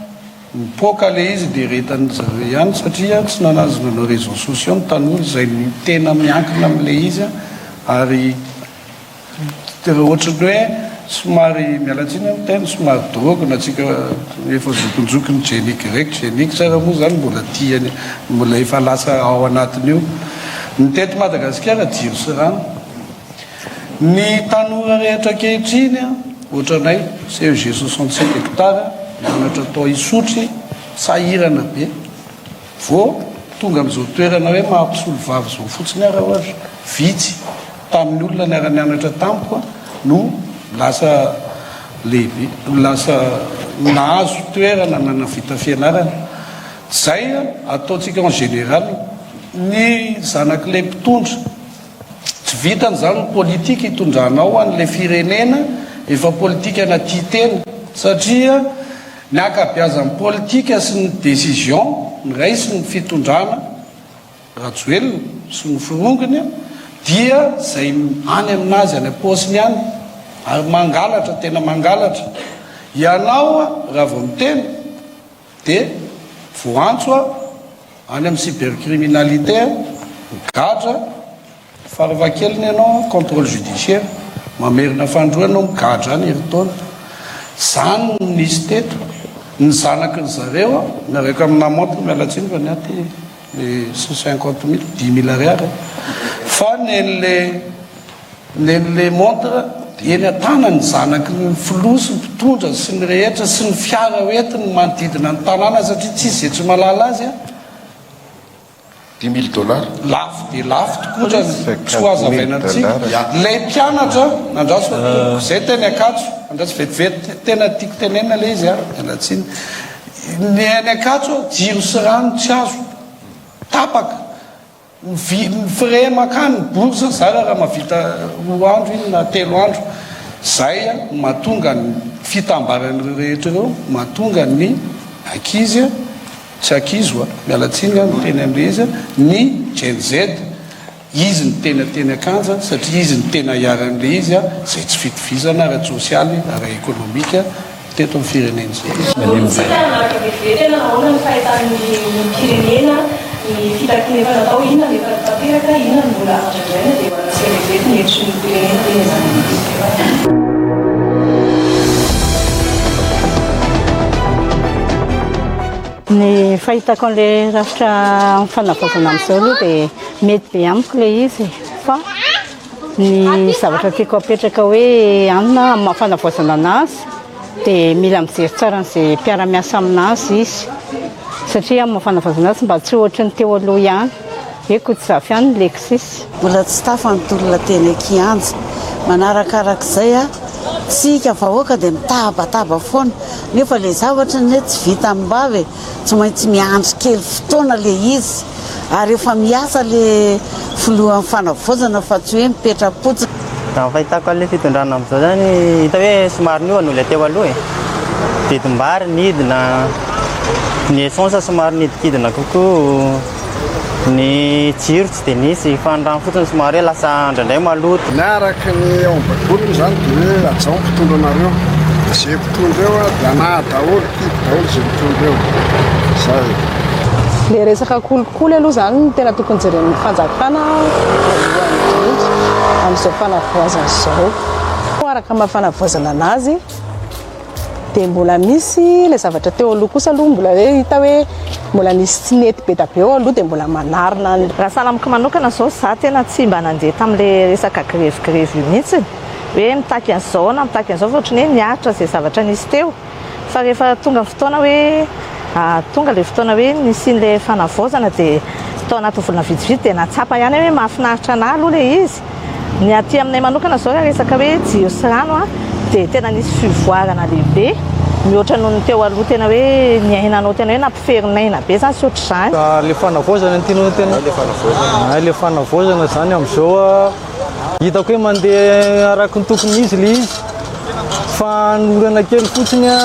Nipoaka ilay izy dia retan'ny zareo ihany satria tsy nanazo nanao réseaux sociaux ny tanora izay tena miankina amin'ilay izy ary ohatran'ny hoe somary, miala tsiny amin'ny teny, somary drogue na tsika efa zokinjokiny Gen Y, Gen X ary moa izany mbola tia mbola efa lasa ao anatin'io. Ny teto Madagasikara jiro sy rano. Ny tanora rehetra ankehitriny ohatranay, CEG 67 hectares, mianatra tao Isotry, sahirana be. Vao tonga amin'izao toerana hoe maha mpisolovava izao fotsiny ary aho ary vitsy tamin'ny olona niara-nianatra tamiko no lasa lehibe, lasa nahazo toerana na nahavita fianarana. Izay ataontsika en général. Ny zanak'ilay mpitondra. Tsy vitany zany ny politika itondranao an'ilay firenena efa politikana tia tena satria ny ankabiazan'ny politika sy ny décision noraisin'ny fitondrana Rajoelina sy ny forongony dia zay any aminazy any am-paosiny any ary mangalatra tena mangalatra ianao raha vao miteny Dia voantso aho any amin'ny cybercriminalité, migadra farafahakeliny ianao contrôle judiciaire, mamerina fanindroany ianao migadra any herintaona. Izany no nisy teto. Ny zanaky ry zareo miaraka amina montre, miala tsiny fa ny ahy ity le 50 mille, dix mille ariary fa nen'le Nen'le montre eny an-tanany zanaky ny filoha sy mpitondra sy ny rehetra sy ny fiara hoentiny manodidina ny tanàna satria tsisy ze tsy mahalala azy a. Dix mille dollars. Lafo dia lafo tokoa raha tsy ho hazavaina amintsika. Ilay mpianatra, andraso fa tompoko, zay teny Ankatso, andraso vetivety, tena tiako tenenina ilay izy a, miala tsiny. Ny any Ankatso, jiro sy rano tsy azo, tapaka. Ny vy, ny frais mankany, ny bourse zara raha mahavita roa andro iny na telo andro. Zay no mahatonga ny fitambaran'ireo rehetra ireo, mahatonga ny ankizy, tsy ankizy oa, miala tsiny aho miteny an'ilay izy, ny Gen Z, izy no tena teny an-kanja satria izy no tena iharan'ilay izy, izay tsy fitovizana ara-tsosialy, ara-ekonomika. teto amin'ny firenena izay. Noronintsika hanaraka vetivety ianao ahoana ny fahitan'ny olom-pirenena ny fitakiana efa natao, inona no efa tanteraka, inona no mbola andrandraina dia ho antsika vetivety ny hevitry ny olom-pirenena teny izany. Ny fahitako an'ilay rafitra fanavaozana amin'izao aloha dia mety be amiko ilay izy fa Ny zavatra tiako apetraka hoe anona amin'ny maha fanavaozana anazy dia mila mijery tsara an'izay mpiara-miasa aminazy izy satria amin'ny maha fanavaozana azy mba tsy ohatry ny teo aloha ihany hoe Kotozafy ihany ny Lexis. Mbola tsy tafa ny tolona teny an-kianja. Manarakarak'izay, tsika vahoaka dia mitabataba foana nefa ilay zavatra anie tsy vita amim-bava e! Tsy maintsy miandry kely fotoana le izy ary efa miasa le filohan'ny fanavaozana fa tsy hoe mipetra-potsiny. Raha ny fahitako an'ilay fitondrana amin'izao zany hita hoe somary niova noho ilay teo aloha e. Vidim-bary nidina, ny essence somary nidikidina kokoa, ny jiro tsy dia nisy fa ny rano fotsiny somary hoe lasa indraindray maloto. Ny araka ny ao amin'ny baiboly moa izany dia hoe hajao ny mpitondra anareo. Izay mpitondra eo dia anah daholo, tiako daholo izay mitondra eo. Zay. Le resaka kolikoly aloha izany no tena tokony jeren'ny fanjakana voalohany indrindra amin'izao fanavoazana izao. Araka ny maha fanavoazana anazy dia mbola misy ilay zavatra teo aloha kosa aloha mbola hoe hita hoe mbola nisy tsy nety be da be eo aloha dia mbola manarina ny Raha sahala amiko manokana izao, za tena tsy mba nandeha tamin'ilay resaka grevy grevy io mihitsy, hoe mitaky an'izao na mitaky an'izao fa ohatran'ny hoe niaritra izay zavatra nisy teo. Fa rehefa tonga ny fotoana hoe tonga ilay fotoana hoe nisian'ilay fanavaozana dia tao anatin'ny volana vitsivitsy dia nahatsapa ihany aho hoe mahafinaritra an'ahy aloha ilay izy. Ny aty aminay manokana izao raha resaka hoe jiro sy rano dia tena nisy fivoarana lehibe mihoatra noho ny teo aloha tena hoe niainanao tena hoe nampiferin'aina be izany sy ohatr'izany. Ilay fanavaozana no tianao tenenina? Ilay fanavaozana. Ilay fanavaozana izany amin'izao Hitako hoe mandeha araka ny tokony izy ilay izy fa ny olana kely fotsiny a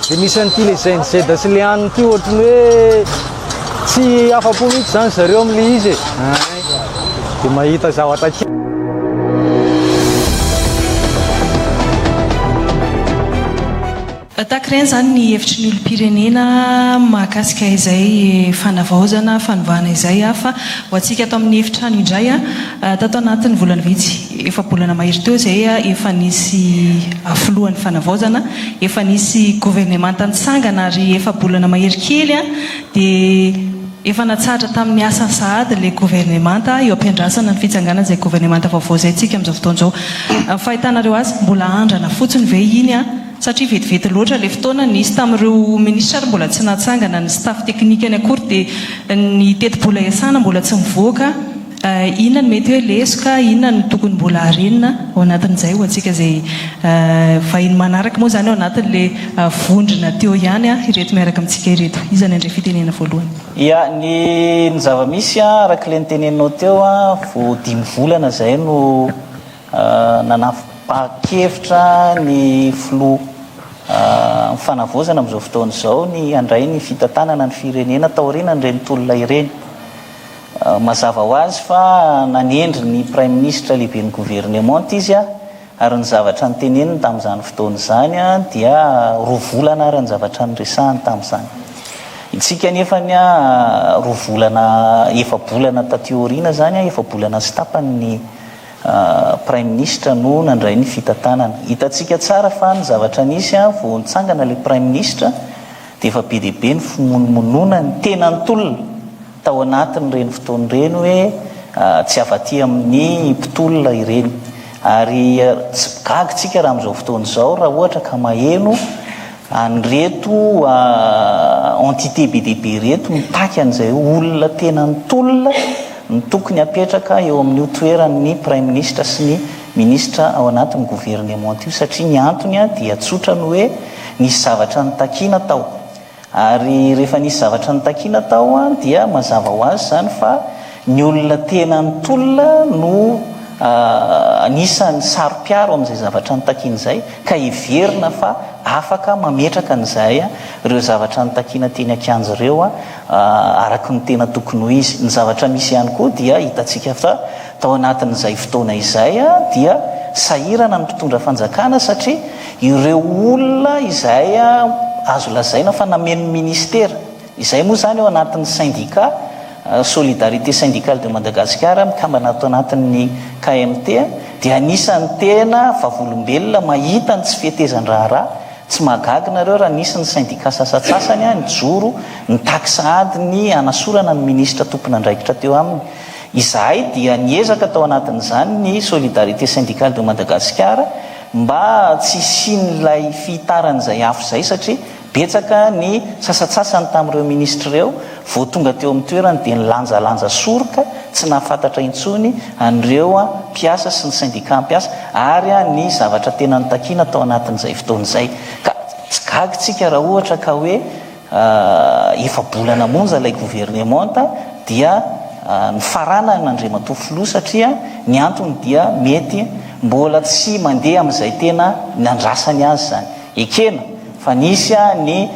dia misy an'ity le Gen Z sy le anona ity ohatry ny hoe tsy afa-po mihitsy izany zareo amin'ilay izy e. Dia mahita zavatra kely. Tahaka ireny izany ny hevitry ny olom-pirenena mahakasika izay fanavaozana, fanovana izay fa ho antsika ato amin'ny efitrano indray, tato anatin'ny volana vitsy, efa-bolana mahery teo izay efa nisy filohan'ny fanavaozana, efa nisy governemanta nitsangana ary efa-bolana mahery kely dia efa natsahatra tamin'ny asany sahady ilay governemanta, eo am-piandrasana ny fitsanganan'izay governemanta vaovao izay isika amin'izao fotoana izao. Ny fahitanareo azy, mbola andrana fotsiny ve iny? Satria vetivety loatra ilay fotoana, nisy tamin'ireo minisitra ary mbola tsy natsangana ny staff teknikany akory dia ny tetibola iasana mbola tsy mivoaka, inona no mety hoe lesoka, inona no tokony mbola harenina ao anatin'izay ho antsika izay vahiny manaraka moa izany ao anatin'ilay vondrona teo ihany ireto miaraka amintsika ireto. Iza no handray fitenenana voalohany? Ya, ny ny zava-misy araka ilay noteneninao teo, vao dimy volana izay no Nanapa-kevitra ny filoha amin'ny fanavaozana amin'izao fotoana izao ny handray ny fitantanana ny firenena taorianan'ireny tolona ireny. Mazava ho azy fa nanendry ny praiminisitra lehiben'ny governemanta izy ary ny zavatra noteneniny tamin'izany fotoana izany dia roa volana ary ny zavatra noresahiny tamin'izany. Isika anefany roa volana, efa-bolana taty aoriana izany, efa-bolana sy tapany ny Praiminisitra no nandray ny fitantanana. Hitantsika tsara fa ny zavatra nisy vao nitsangana ilay Praiminisitra dia efa be dia be ny fimonomonona ny tena nitolona tao anatin'ireny fotoana ireny hoe tsy avy aty amin'ny mpitolona ireny. Ary tsy gaga isika raha amin'izao fotoana izao raha ohatra ka maheno an'ireto entité be dia be ireto mitaky an'izay olona tena nitolona no tokony hapetraka eo amin'io toeran'ny praiminisitra sy ny minisitra ao anatin'ny governemanta io satria ny antony dia tsotra ny hoe nisy zavatra nitakiana tao Ary rehefa nisy zavatra notakiana tao dia mazava ho azy izany fa ny olona tena nitolona no anisan'ny saro-piaro amin'izay zavatra notakiana izay ka heverina fa afaka mametraka an'izay ireo zavatra notakiana teny an-kianja ireo araka ny tena tokony ho izy. Ny zavatra misy ihany koa dia hitantsika fa tao anatin'izay fotoana izay dia sahirana ny mpitondra fanjakana satria Ireo olona izay azo lazaina fa nameno ny ministera, izay moa izany ao anatin'ny syndicat Solidarité Syndicale de Madagascar mikambana ato anatin'ny KMT dia anisan'ny tena vavolombelona mahita ny tsy fetezan-draharaha, tsy mahagaga nareo raha nisy ny syndicat sasantsasany nijoro nitaky sahady ny hanasorana ny ministra tompon'andraikitra teo aminy. Izahay dia niezaka tao anatin'izany ny Solidarité Syndicale de Madagascar Mba tsy hisian'ilay fihitaran'izay afo izay satria betsaka ny sasantsasany tamin'ireo minisitra ireo vao tonga teo amin'ny toerany dia nilanjalanja soroka tsy nahafantatra intsony an'ireo mpiasa sy ny sendikà mpiasa ary ny zavatra tena notakiana tao anatin'izay fotoana izay ka tsy gaga isika raha ohatra ka hoe Efa-bolana monja ilay governemanta dia nifaranana Andriamatoa Filoha satria ny antony dia mety mbola tsy mandeha amin'izay tena nandrasany azy izany. Ekena fa nisy ny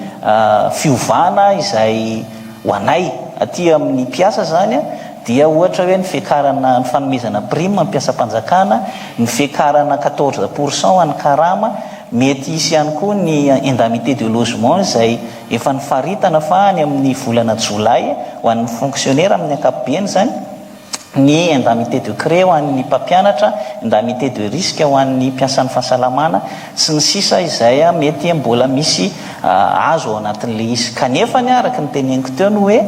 fiovana izay ho anay aty amin'ny mpiasa izany dia ohatra hoe ny fiakarana ny fanomezana prime ny mpiasam-panjakana, ny fiakarana quatorze pour cent ho an'ny karama, Mety hisy ihany koa ny indemnité de logement izay efa nofaritana fa any amin'ny volana jolay ho an'ny fonctionnaire amin'ny ankapobeny izany, ny indemnité de craie ho an'ny mpampianatra, indemnité de risque ho an'ny mpiasan'ny fahasalamana sy ny sisa izay mety mbola misy azo ao anatin'ilay izy. Kanefa ny araka ny teneniko teo ny hoe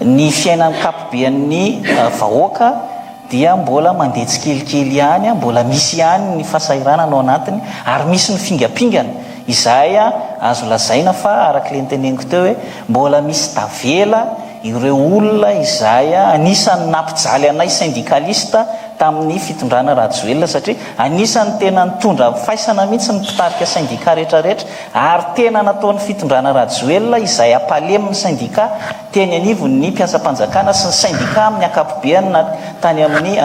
ny fiainan'ny ankapoben'ny vahoaka dia mbola mandeha tsikelikely ihany, mbola misy ihany ny fahasahiranana ao anatiny ary misy ny fingampingana izay azo lazaina fa araka ilay noteneniko teo hoe mbola misy tavela ireo olona izay anisan'ny nampijaly anay syndicaliste tamin'ny fitondrana Rajoelina satria anisan'ny tena nitondra faisana mihitsy ny mpitarika syndicat rehetrarehetra ary tena nataon'ny fitondrana Rajoelina izay hampalemy ny syndicat teny anivon'ny mpiasam-panjakana sy ny sendika amin'ny ankapobeany na tany amin'ny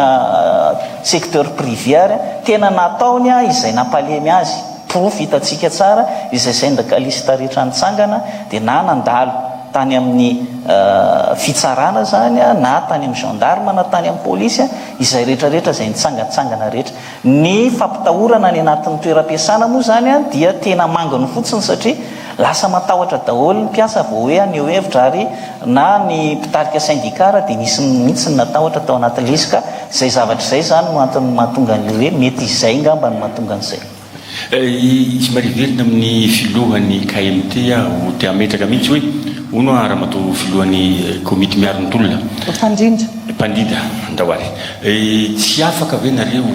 secteur privé ary tena nataony izay nampalemy azy, porofo hitantsika tsara izay sendikalista rehetra nitsangana dia na nandalo. tany amin'ny fitsarana izany na tany amin'ny gendarme na tany amin'ny polisy, izay rehetra rehetra izay nitsangantsangana rehetra. Ny fampitahorana any anatin'ny toeram-piasana moa izany dia tena manginy fotsiny satria lasa matahotra daholo ny mpiasa vao hoe haneho hevitra ary na ny mpitarika sendika ara dia nisy mihitsy ny natahotra tao anatin'ilay izy ka izay zavatra izay izany no antony mahatonga an'ilay hoe mety izay ngamba no mahatonga an'izay. Somary hiverina amin'ny filohan'ny KMT aho te hametraka mihitsy hoe hono aho ramatoa filohan'ny komity miaro ny tolona. Mpandrindra. Mpandrindra, andao ary. Tsy afaka ve nareo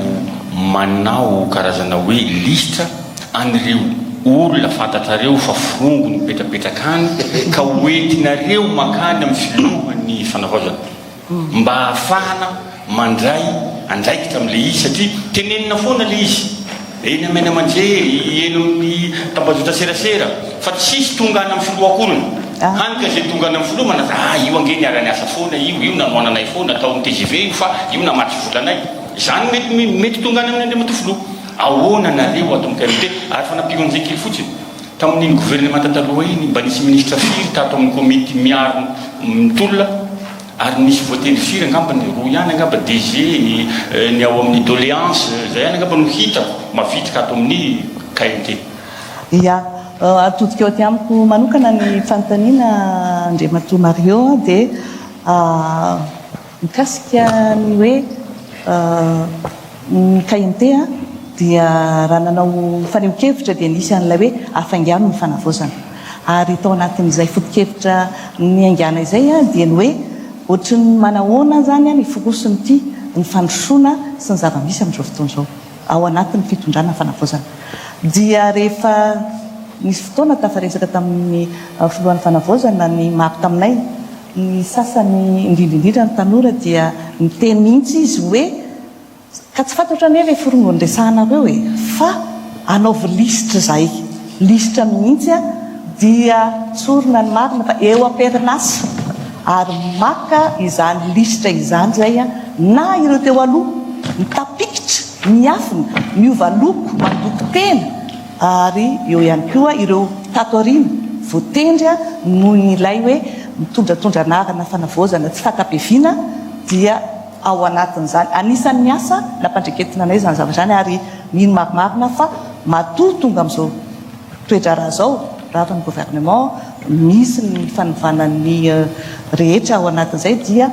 manao karazana hoe lisitra an'ireo olona fantatrareo fa forongony mipetrapetraka any ka hoentinareo mankany amin'ny filohan'ny fanavaozana? Mba hahafahana mandray andraikitra amin'ilay izy satria tenenina foana ilay izy eny amin'ny haino aman-jery, eny amin'ny tambajotra serasera fa tsisy tonga any amin'ny filoha akoriny. Hany ka izay tonga any amin'ny filoha manaza ah io ange niara-niasa foana io, io nanohananay foana tao amin'ny tgv io fa io namatsy vola anay. Izany mety mety tonga any amin'ny Andriamatoa Filoha. Ahoana nareo ato amin'ny KMT? Ary fanampiko an'izay kely fotsiny, tamin'iny governemanta taloha iny mba nisy minisitra firy tato amin'ny komity miaro ny tolona? Ary nisy voatendry firy angamba ny roa ihany angamba DG ny ao amin'ny doléance zay ihany angamba no hitako mavitrika ato amin'ny KMT. Ya, atodika eo aty amiko manokana ny fanontaniana Andriamatoa Mario dia mikasika ny hoe Ny KMT dia raha nanao fanehoan-kevitra dia nisy an'ilay hoe afaingano ny fanavaozana. Ary tao anatin'izay foto-kevitra niaingàna izay dia ny hoe ohatry ny manahoana izany ny firosoan'ity ny fandrosoana sy ny zava-misy amin'izao fotoana izao ao anatin'ny fitondrana fanavaozana. Dia rehefa nisy fotoana tafaresaka tamin'ny filohan'ny fanavaozana ny maro taminay, Ny sasany, indrindra indrindra ny tanora dia niteny mihitsy izy hoe, ka tsy fantatro anie ilay forongony resahanareo e, fa anaovy lisitra izahay, lisitra mihitsy an, dia tsorina ny marina fa eo am-perinasa ary maka izany lisitra izany izay an, na ireo teo aloha, mitapikitra, miafina, miova loko, mandoko tena, Ary eo ihany koa ireo tato aoriana voatendry noho ny ilay hoe mitondratondra anarana fanavaozana tsy fanta-piaviana dia ao anatin'izany. Anisan'ny asa nampandreketina anay izany zavatra izany ary mino marimarina aho fa matoa tonga amin'izao toe-draharaha izao, rava ny gouvernement, misy ny fanovana ny rehetra ao anatin'izay dia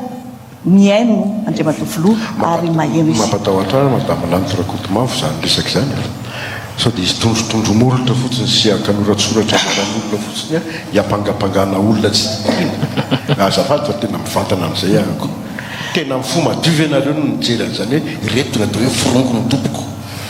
Mihaino Andriamatoa Filoha ary maheno izy. Mampatahotra ahy Madame Lanto Rakotomavo izany resaka izany a! Sao dia hisy tondrotondro molotra fotsiny sy ankanoratsoratra anaran'olona fotsiny hiampangapangana olona tsy tiana. Azafady fa tena mivantana amin'izay aho ko. Tena amin'ny fo madio ve nareo no mijery an'izany hoe ireto no atao hoe forongony tompoko?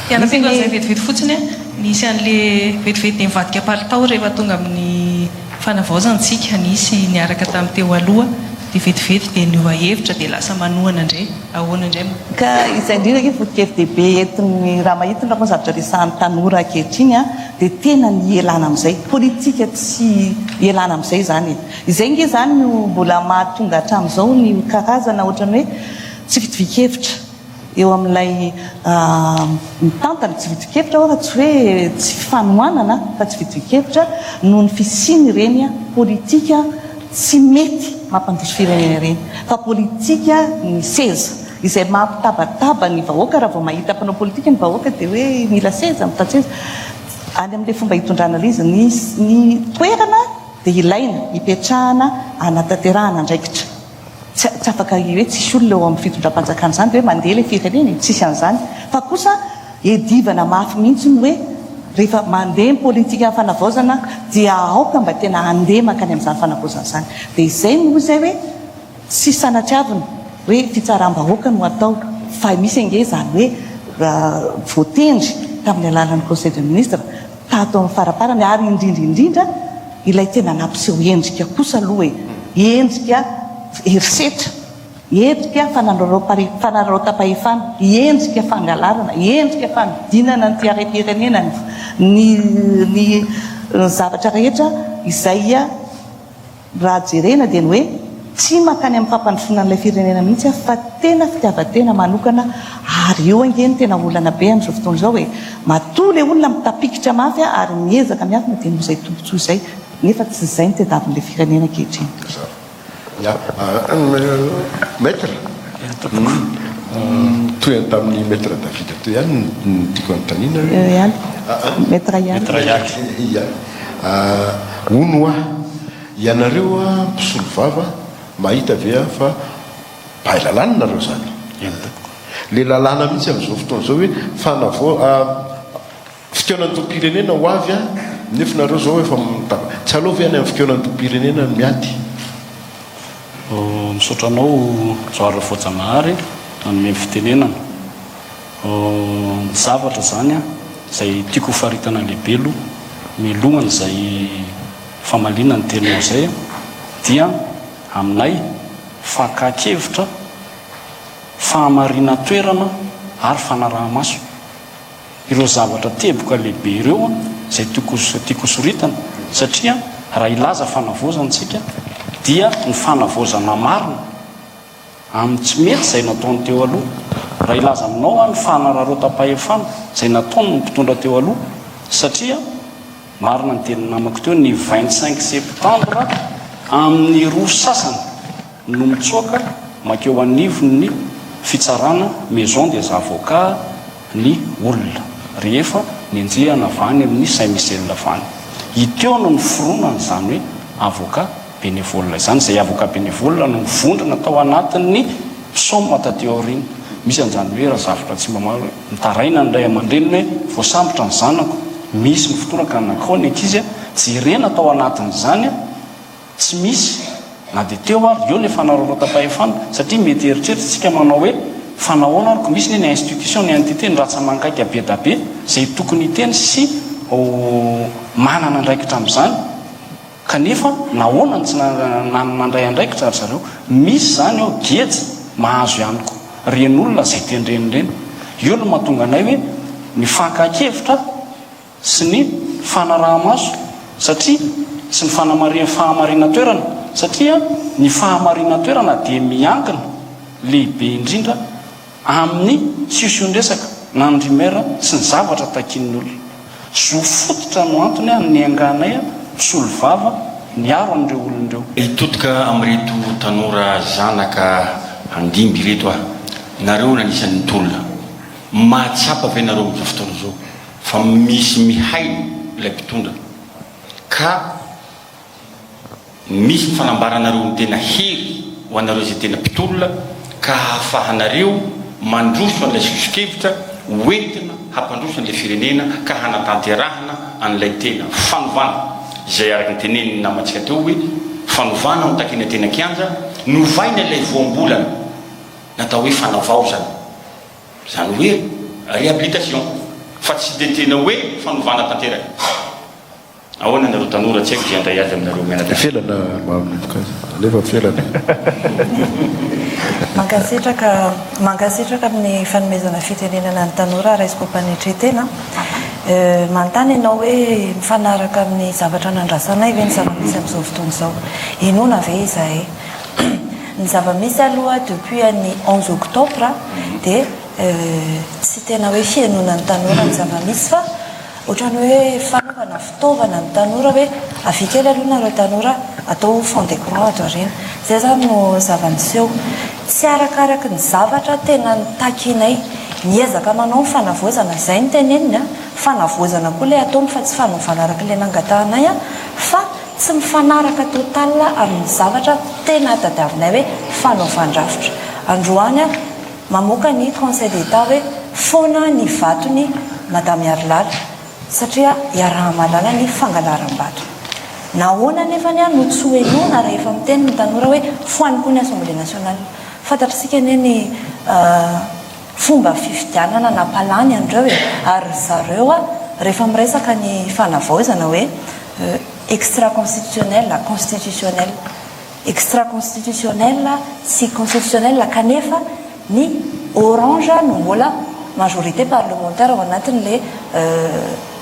Hianampiako an'izay vetivety fotsiny a, nisy an'le vetivety dia nivadika palitao rehefa tonga amin'ny fanavaozana tsika, nisy niaraka tamin'ny teo aloha dia vetivety dia niova hevitra dia lasa manohana indray, ahoana indray moa? Ka izay indrindra ange foto-kevi-dehibe entin'ny raha mahita ny zavatra resahan'ny tanora ankehitriny dia tena ny hialana amin'izay politika tsy hialana amin'izay izany e! Izay ange izany no mbola mahatonga hatramin'izao ny karazana ohatran'ny hoe tsy fitovian-kevitra. Eo amin'ilay mitantana, tsy fitovian-kevitra aho fa tsy hoe tsy fanohanana fa tsy fitovian-kevitra noho ny fisian'ireny politika tsy mety mampandroso firenena ireny fa politika ny seza izay mampitabataba ny vahoaka raha vao mahita mpanao politika ny vahoaka dia hoe mila seza, mitady seza any amin'ilay fomba hitondrana ilay izy. Ny ny toerana dia ilaina hipetrahana hanatanterahana andraikitra. Tsy tsy afaka hoe tsisy olona eo amin'ny fitondram-panjakana izany dia hoe mandeha ilay firenena e, tsisy an'izany. Fa kosa edivana mafy mihitsy ny hoe rehefa mandeha ny politikan'ny fanavaozana dia aoka mba tena handeha mankany amin'izany fanavaozana izany. Dia izay no hoy izay hoe tsy sanatriavina hoe fitsaram-bahoaka no atao fa misy ange izany hoe voatendry tamin'ny alalan'ny conseil de ministre tato amin'ny faraparany ary indrindra indrindra ilay tena nampiseho endrika kosa aloha e! endrika herisetra, endrika fanararaotam-pahefana, endrika fangalarana, endrika fanodinana ny harem-pirenena, ny ny zavatra rehetra izay Raha jerena dia ny hoe tsy mankany amin'ny fampandrosoana an'ilay firenena mihitsy aho fa tena fitiavan-tena manokana ary eo ange no tena olana be amin'izao fotoana izao e! Matoa ilay olona mitapikitra mafy ary miezaka miafina dia noho izay tombontsoa izay. Nefa tsy izay no tadiavin'ilay firenena ankehitriny. Ya, Maître, tohiny tamin'ny Maître David teo ihany no tiako anontaniana hoe. Eo ihany, Maître ihany. Maître ihany. Hono hoa, ianareo mpisolovava mahita ve aho fa mpahay lalàna nareo izany? Eny tompoko. Le lalàna mihitsy amin'izao fotoana izao hoe fanavao, Fikaonandoham-pirenena ho avy an, nefa nareo zao efa mitaba. Tsy aleo ve any amin'ny fikaonandoham-pirenena no miady? Misaotra anao Johary Ravoajanahary nanome ny fitenenana. Ny zavatra izany izay tiako ho faritana lehibe aloha mialohan'izay famaliana ny teninao izay dia aminay fakan-kevitra, fahamarinan-toerana ary fanaraha-maso. Ireo zavatra teboka lehibe ireo izay tiako tiako hosoritana satria raha hilaza fanavaozana isika dia ny fanavaozana marina amin'ny tsy mety izay nataony teo aloha. Raha hilaza aminao aho ny fanararaotam-pahefana izay nataony ny mpitondra teo aloha satria marina ny tenin'ny namako teo ny 25 septembre amin'ny roa sasany no mitsoaka mankeo anivon'ny fitsarana maison des avocats ny olona rehefa nenjehana avy any amin'ny Saint Michel avy any. Iteo no niforonana izany hoe avocat bénévole izany, izay avocat bénévole no nivondrona tao anatin'ny Psaume taty aoriana. Misy an'izany hoe Razafiratsimamaro hoe mitaraina ny ray aman-dreniny hoe voasambotra ny zanako, misy ny fotoana ka nankao ny ankizy, jerena tao anatin'izany, Tsy misy na dia teo ary eo ilay fanararaotam-pahefana satria mety hieritreritra isika manao hoe fa nahoana ary ko misy anie ny institution, ny entité, ny ratsa-mangaika be da be izay tokony hiteny sy ho manana andraikitra amin'izany kanefa nahoana no tsy nandray andraikitra ry zareo? Misy izany ao geja mahazo ihany koa ireny olona izay tendreny ireny. Eo no mahatonga anay hoe ny fakan-kevitra sy ny fanaraha-maso satria sy ny fanamarihan'ny fahamarinan-toerana satria ny fahamarinan-toerana dia miankina lehibe indrindra amin'ny siosion-dresaka na ny rumeur sy ny zavatra takian'ny olona. Zo fototra no antony nianganay mpisolovava niaro an'ireo olona ireo. Hitodika amin'ireto tanora zanaka handimby ireto aho. Nareo no anisan'ny nitolona. Mahatsapa ve nareo amin'izao fotoana izao fa misy mihaino ilay mpitondra ka misy ny fanambaranareo ny tena hery ho anareo izay tena mpitolona ka hahafahanareo mandroso an'ilay soso-kevitra hoentina hampandroso an'ilay firenena ka hanatanterahana an'ilay tena fanovana izay araka ny tenenin'ny namantsika teo hoe fanovana no takiana tena kianja novaina ilay voambolana natao hoe fanavaozana Izany hoe réhabilitation fa tsy dia tena hoe fanovana tanteraka. Ahoana nareo tanora tsy haiko izay handray azy aminareo mianadahy. Felana manomboka azy. Alefa felana. Mankasitraka mankasitraka amin'ny fanomezana fitenenana ny tanora raisiko am-panetren-tena. Manontany ianao hoe mifanaraka amin'ny zavatra nandrasanay ve ny zava-misy amin'izao fotoana izao? Inoana ve izahay? Ny zava-misy aloha depuis an'ny 11 octobre dia tsy tena hoe fihainoana ny tanora ny zava-misy fa ohatran'ny hoe fanaovana fitaovana ny tanora hoe avia kely aloha nareo tanora atao fond d'écran ato aoriana. Izay izany no zava-niseho. Tsy arakaraky ny zavatra tena nitakianay. Miezaka manao ny fanavaozana, izay no teneniny an, fanavaozana koa ilay ataony fa tsy fanovana araka ilay nangatahanay an, fa Tsy mifanaraka total amin'ny zavatra tena tadiavinay hoe fanaovan-drafitra. Androany aho mamoaka ny Conseil d'Etat hoe foana ny vaton'i Madame Harilala satria iaraha-mahalala ny fangalaram-bato. Nahoana anefany aho no tsy ho henoina rehefa miteny ny tanora hoe foano koa ny Assemblée nationale. Fantatr'isika anie ny fomba fifidianana nampalany an'ireo e! Ary ry zareo rehefa miresaka ny fanavaozana hoe extra constitutionnel, constitutionnel. Extra constitutionnel sy constitutionnel kanefa ny orange no mbola majorité parlementaire ao anatin'ilay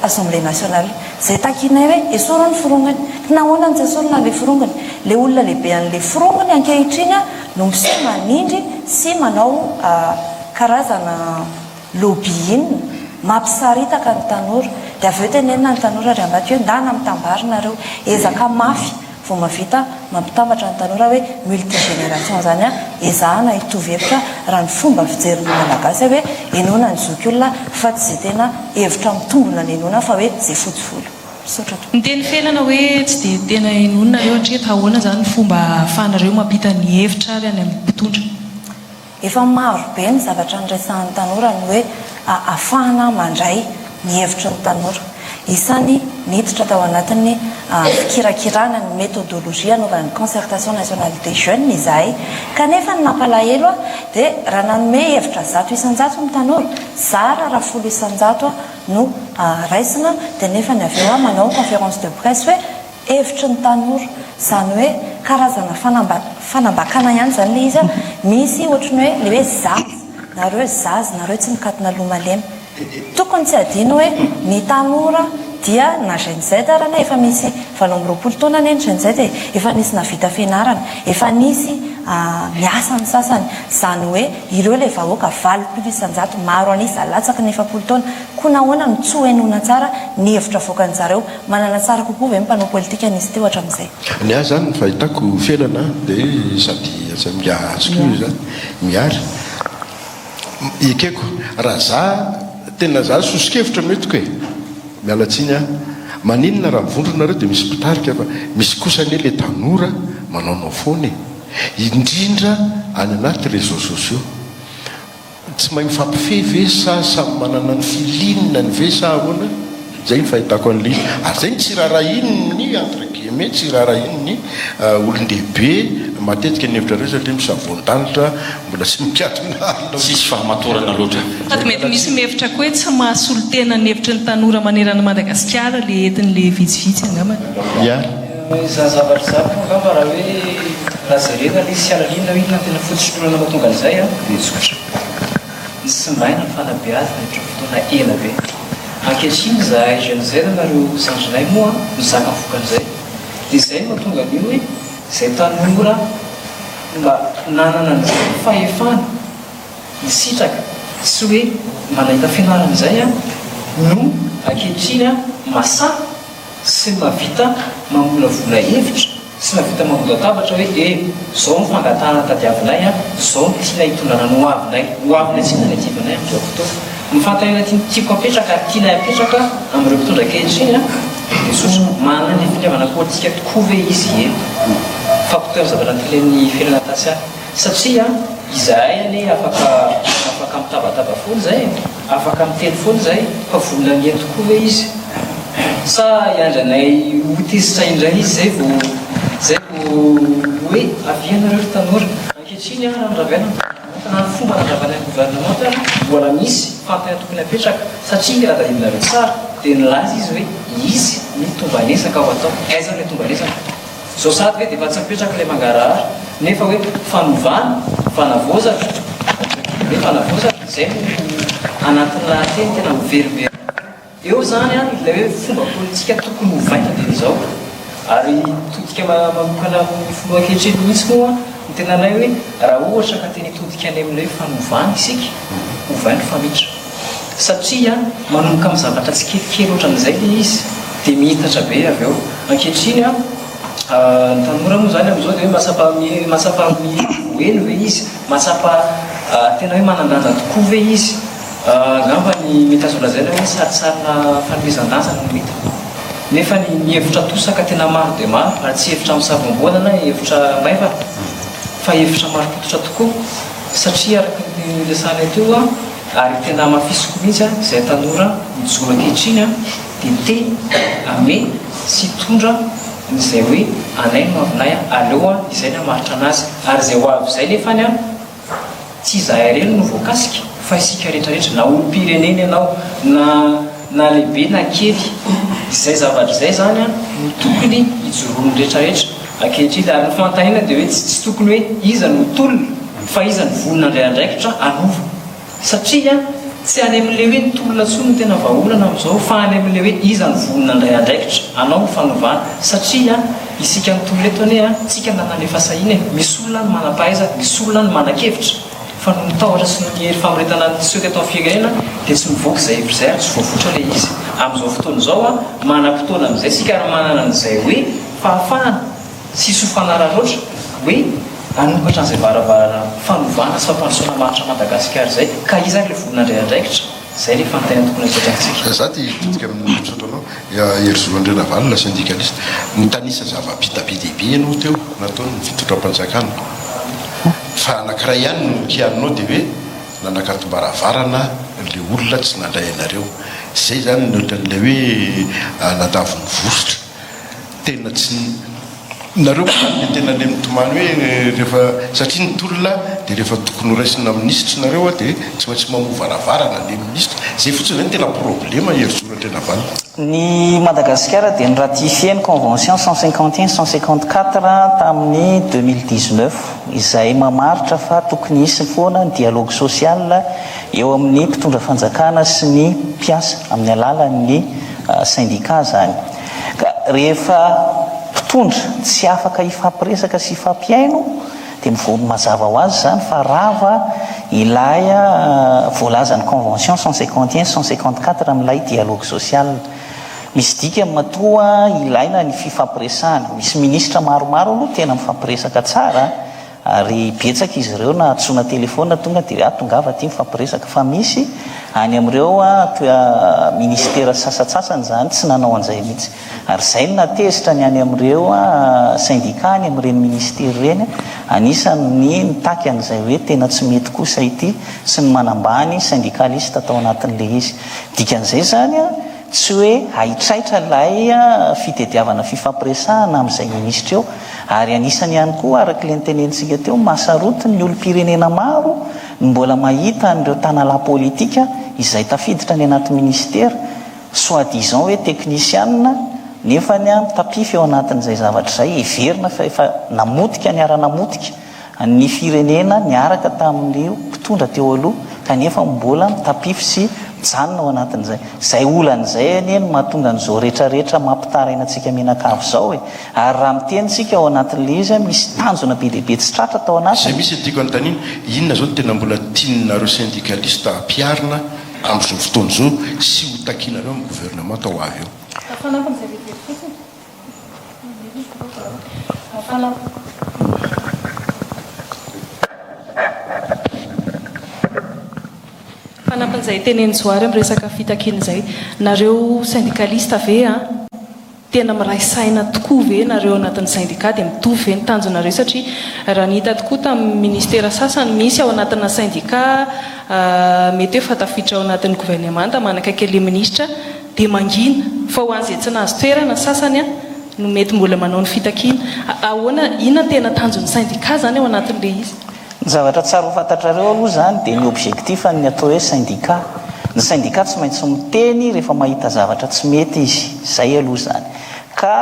assemblée nationale. Izay takianay hoe esory ny forongony. Nahoana no tsy esorina ilay forongony? Ilay olona lehibe an'ilay forongony ankehitriny no miseho manindry sy manao karazana lobbying mampisaritaka ny tanora. Dia avy eo tenenina ny tanora ry ambadika hoe ndana mitambara nareo. Ezaka mafy vao mahavita mampitambatra ny tanora hoe multi-génération izany an, ezahana hitovy hevitra raha ny fomba fijerin'ny Malagasy hoe henoina ny zokiolona fa tsy izay tena hevitra mitombina no henoina fa hoe izay fotsy volo. Misaotra tompoko. Niteny Felana hoe tsy dia tena henoina nareo hatreto, ahoana izany ny fomba ahafahanareo mampita ny hevitra ary any amin'ny mpitondra? Efa maro be ny zavatra niresahan'ny tanora ny hoe ahafahana mandray ny hevitry ny tanora. Isany niditra tao anatin'ny fikirakirana ny méthodologie hanaovana ny concertation nationale des jeunes izahay. Kanefa ny nampalahelo ahy dia raha nanome hevitra 100% ny tanora, zara raha 10% no raisina dia nefa ny avy eo manao conférence de presse hoe Hevitry ny tanora. Izany hoe karazana fanambakana ihany izany ilay izy an. Misy ohatry ny hoe ilay hoe zaza, nareo zaza, nareo tsy mikatona loha malemy. Tokony tsy hadino hoe ny tanora dia na Gen Z ary anie efa misy 28 taona anie ny Gen Z e, efa nisy nahavita fianarana, efa nisy miasa ny sasany. Izany hoe ireo ilay vahoaka 80% maro an'isa latsaky ny 40 taona. Koa nahoana no tsy ho henoina tsara ny hevitra avoakan-jareo? Manana tsara kokoa ve ny mpanao politika nisy teo hatramin'izay? Ny ahy zany ny fahitako felana dia sady aza miazo koa io zany miary ekeko raha za tena za sosokevitra no entiko e miala tsiny aho maninona raha mivondrona nareo dia misy mpitarika fa misy kosa anie le tanora manaonao foana e indrindra any anaty réseaux sociaux Tsy mahay mifampifehy ve sa samy manana ny feeling-ny ve sa ahoana? Zay ny fahitako an'ilay izy. Ary zay no tsy raharahian'ny entre guillemets tsy raharahian'ny olon-dehibe matetika ny hevitrareo satria misavoan-danitra mbola tsy mikatona alina. Tsisy fahamatorana loatra. Sady mety misy mihevitra koa hoe tsy mahasolo tena ny hevitry ny tanora manerana an'i Madagasikara le entin'le vitsivitsy angambany. Ya. Izany zavatra izany moa angamba raha hoe raha jerena ilay izy sy halalinina hoe inona no tena fototry ny olana mahatonga an'izay an, dia tsotra. Nisimbaina ny fanabeazana nandritra ny fotoana ela be. Ankehitriny izahay Gen Z nareo zandrinay moa mizaka ny vokan'izay. Dia izay no mahatonga an'io hoe izay tanora mba nanana an'izay fahefana nisitraka sy hoe mba nahita fianarana izay an, no ankehitriny an masaha sy mahavita mamolavola hevitra sy mahavita mangodatabatra hoe e, zao ny fangatahana tadiavinay an, zao no tianay hitondrana ny hoavinay, hoavinay tsinona ny adivinay amin'izao fotoana. Ny fanontaniana tiako apetraka ary tianay apetraka amin'ireo mpitondra ankehitriny an, dia tsotra, manana ny finiavana politika tokoa ve izy eto? Fampitohy amin'ny zavatra notenenin'i Felana Tasia. Satria izahay anie afaka afaka mitabataba foana izay e, afaka miteny foana izahay fa vonona ny eto koa ve izy? Sa hiandry anay ho tezitra indray izy izay vao izay vao hoe avia ianareo ry tanora. Ankehitriny raha ny ravaina ny gouvernemanta na ny fomba nandravana ny gouvernemanta ary mbola misy fantana tokony hapetraka satria raha tadidinareo tsara dia nilaza izy hoe hisy ny tomban'ezaka ho atao. Aiza ilay tomban'ezaka? Zao sahady ve dia efa tsy mipetraka ilay mangarahara nefa hoe fanovana, fanavaozana, hoe fanavaozana, izay no anatin'ny lahateny tena miverimberina foana. Eo izany an ilay hoe fomba politika tokony hovaina dia izao. Ary hitodika manokana amin'ny filoha ankehitriny mihitsy moa ny tenanay hoe raha ohatra ka tena hitodika any amin'ilay hoe fanovana isika, ovay ny famitra. Satria manomboka amin'ny zavatra tsikelikely ohatran'izay ilay izy dia mihitatra be avy eo. Ankehitriny an, ny tanora moa izany amin'izao dia hoe mahatsapa mahatsapa ho ve izy? Mahatsapa tena hoe manan-danja tokoa ve izy? Angamba ny mety azo lazaina hoe sarintsarina fanomezan-danja no hita. Nefa ny ny hevitra atosaka tena maro dia maro ary tsy hevitra misavoamboana na hevitra maivana fa hevitra marim-pototra tokoa satria araka ny noresahanay teo an, Ary tena hamafisiko mihitsy an, izay tanora mijoro ankehitriny an, dia te ame sy hitondra an'izay hoe anay no avinay an, aleo an izay ny hamaritra anazy. Ary izay ho avy izay nefany an, tsy izahay irery no voakasika fa isika rehetra rehetra, na olom-pirenena ianao, na na lehibe na kely, izay zavatra izay izany an no tokony hijoroan'ny rehetra rehetra ankehitriny. Ary ny fanontaniana dia hoe tsy tsy tokony hoe iza no tolona fa iza no vonona handray andraikitra hanova. Satria tsy any amin'ilay hoe ny tolona intsony no tena vahaolana amin'izao fa any amin'ilay hoe iza no vonona handray andraikitra hanao ny fanovana. Satria isika mitolona eto anie an, tsika nanana ny fahasahiana e, misy olona any manam-pahaizana, misy olona any manan-kevitra. Fa noho ny tahotra sy noho ny hery famoretana niseho teto amin'ny firenena dia tsy mivoaka izay hevitra izay ary tsy voavotra ilay izy. Amin'izao fotoana izao, manam-potoana amin'izay isika ary manana an'izay hoe fahafahana sy soa fanararaotra hoe hanokatra an'izay varavarana fanovana sy fampandrosoana maharitra Madagasikara izay. Ka iza ary ilay vonona handray andraikitra? Izay ilay fanontaniana tokony hapetrakintsika. Za te hitodika amin'ny misaotra anao Herizo Andrianavalona syndicaliste. Nitanisa zava-bita be dia be ianao teo nataon'ny fitondram-panjakana. Fa anankiray ihany no nokianinao dia hoe nanakatom-baravarana ilay olona tsy nandray anareo. Izay izany no ohatran'ilay hoe nandavo ny vositra. Tena tsy nareo moa zany le tena le mitomany hoe rehefa satria ny tolona de rehefa tokony ho raisina minisitry nareo a de tsy maintsy mamoha varavarana le minisitra zay fotsiny zany tena problema Herizo Randrianavalona. Ny Madagasikara dia ni-ratifier ny convention 151 154 tamin'ny 2019 izay mamaritra fa tokony hisy foana ny dialogue social eo amin'ny mpitondra fanjakana sy ny mpiasa amin'ny alalan'ny syndicat izany. Ka rehefa mpitondra tsy afaka hifampiresaka sy hifampihaino dia mivoa mazava ho azy izany fa rava ilay voalazan'ny convention 151 154 amin'ilay dialogue social. Misy dikany matoa ilaina ny fifampiresahana. Misy minisitra maromaro aloha tena mifampiresaka tsara Ary betsaka izy ireo na antsoina telephone tonga dia hoe tongava aty mifampiresaka fa misy any amin'ireo ministera sasatsasany izany tsy nanao an'izay mihitsy. Ary izay no nahatezitra ny any amin'ireo syndicat any amin'ireny ministera ireny, anisan'ny nitaky an'izay hoe tena tsy mety kosa ity sy ny manambany syndicaliste tao anatin'ilay izy. Dikan'izay izany Tsy hoe haitraitra ilay fitediavana fifampiresahana amin'izay minisitra eo, ary anisany ihany koa araka ilay notenenintsika teo, mahasarotiny ny olom-pirenena maro ny mbola mahita an'ireo tanalahy politika izay tafiditra any anaty minisitera, soit disant hoe teknisianina, nefany mitapify ao anatin'izay zavatra izay, heverina fa efa namotika niara-namotika. ny firenena niaraka tamin'ireo mpitondra teo aloha kanefa mbola mitapify sy mijanona ao anatin'izay. Izay olana izay anie no mahatonga an'izao retraretra mampitaraina antsika mianakavy izao e! Ary raha miteny isika ao anatin'ilay izy misy tanjona be dia be tsy tratra tao Izay anatiny. mihitsy no tiako anontaniana, inona izao no tena mbola tianareo syndicaliste ampiharina amin'izao fotoana izao sy ho takianareo amin'ny gouvernement ho avy eo? Fanampin'izay vetivety fotsiny. Fanampin'izay tenenin'i Johary amin'ny resaka fitakiana izay, nareo syndicaliste ve an, tena miray saina tokoa ve nareo anatin'ny syndicat dia mitovy ve ny tanjonareo satria raha ny hita tokoa tamin'ny ministera sasany misy ao anatina syndicat mety hoe efa tafiditra ao anatin'ny governemanta manakaiky an'ilay minisitra Dia mangina. Fa ho an'izay tsy nahazo toerana sasany no mety mbola manao ny fitakiana. Ahoana, inona no tena tanjon'ny syndicat izany ao anatin'ilay izy? Ny zavatra tsara ho fantatrareo aloha izany dia ny objectif an'ny atao hoe syndicat. Ny syndicat tsy maintsy miteny rehefa mahita zavatra tsy mety izy. Izay aloha izany. Ka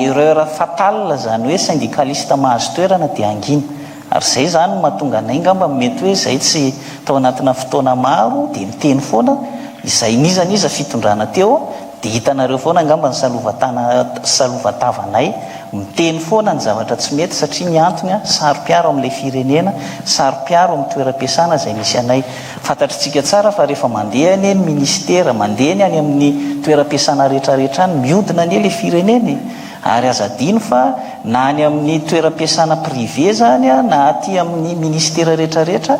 erreur fatale izany hoe syndicaliste mahazo toerana dia hangina. Ary izay izany no mahatonga anay angamba mety hoe izay tsy tao anatina fotoana maro dia miteny foana izay n'iza n'iza fitondrana teo dia hitanareo foana angamba ny salovatana salovan-tavanay miteny foana ny zavatra tsy mety satria ny antony a saro-piaro amin'ilay firenena saro-piaro amin'ny toeram-piasana izay misy anay. Fantatritsika tsara fa rehefa mandeha anie ny ministera mandeha ny any amin'ny toeram-piasana rehetrarehetra any mihodina anie ilay firenena e! Ary aza adino fa na any amin'ny toeram-piasana privé izany na aty amin'ny ministera rehetra rehetra,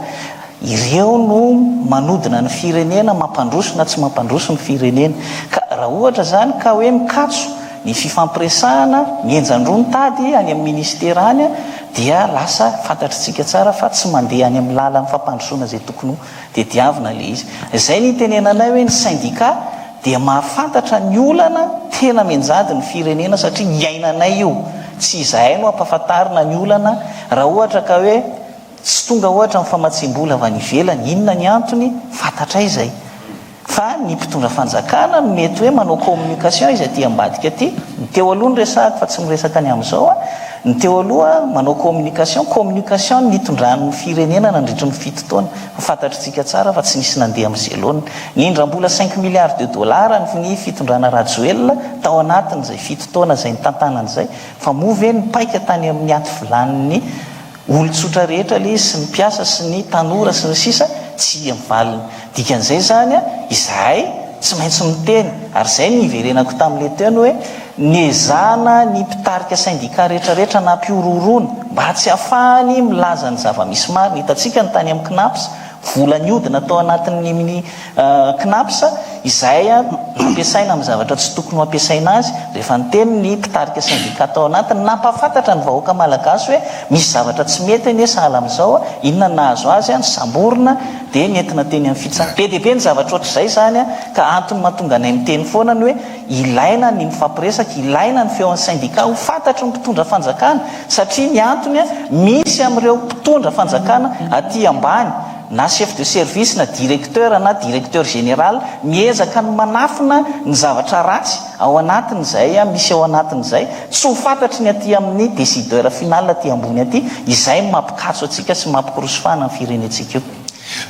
ireo no manodina ny firenena, mampandroso na tsy mampandroso ny firenena. Ka raha ohatra izany ka hoe mikatso ny fifampiresahana, mihenjan-droa ny tady any amin'ny ministera any dia lasa fantatritsika tsara fa tsy mandeha any amin'ny lalan'ny fampandrosoana izay tokony ho tediavina ilay izy. Izay no itenenanay hoe ny syndicat dia mahafantatra ny olana tena mianjady ny firenena satria iainanay io, tsy izahay no ampafantarina ny olana, raha ohatra ka hoe tsy tonga ohatra ny famatsiam-bola avy any ivelany, inona ny antony, fantatray izay. Fa ny mpitondra fanjakana no mety hoe manao communication izy aty ambadika aty, ny teo aloha no resahako fa tsy miresaka ny amin'izao aho, ny teo aloha manao communication, communication no nitondrany ny firenena nandritry ny fito taona, fa fantatritsika tsara fa tsy nisy nandeha amin'izay laoniny. Nindram-bola cinq milliards de dollars ny fitondrana Rajoelina tao anatin'izay fito taona izay nitantanany izay, fa moa ve nipaika tany amin'ny aty vilanin'ny. Olon-tsotra rehetra ilay izy sy ny mpiasa sy ny tanora sy ny sisa tsy mivaliny. Dikan'izay izany izahay tsy maintsy miteny ary izay no niverenako tamin'ilay teny hoe nezahana ny mpitarika syndicat rehetra rehetra nampihorohoroana mba tsy hahafahany milaza ny zava-misy marina. Hitantsika ny tany amin'ny Cnaps, vola nihodina tao anatin'ny Cnaps izay nampiasaina amin'ny zavatra tsy tokony ho ampiasaina azy, rehefa niteny ny mpitarika syndicat tao anatiny, nampahafantatra ny vahoaka malagasy hoe misy zavatra tsy mety anie sahala amin'izao, inona no nahazo azy, nosamborina dia nentina teny amin'ny fitsarana. Be dia be ny zavatra ohatr'izay izany ka antony mahatonga anay miteny foana ny hoe ilaina ny mifampiresaka, ilaina ny feon'ny syndicat ho fantatry ny mpitondra fanjakana satria ny antony misy amin'ireo mpitondra fanjakana aty ambany na chef de service na directeur na directeur général miezaka ny manafina ny zavatra ratsy ao anatin'izay misy ao anatin'izay tsy ho fantatry ny aty amin'ny décideur final aty ambony aty, izay no mampikatso antsika sy mampikorosofahana ny firenentsika io.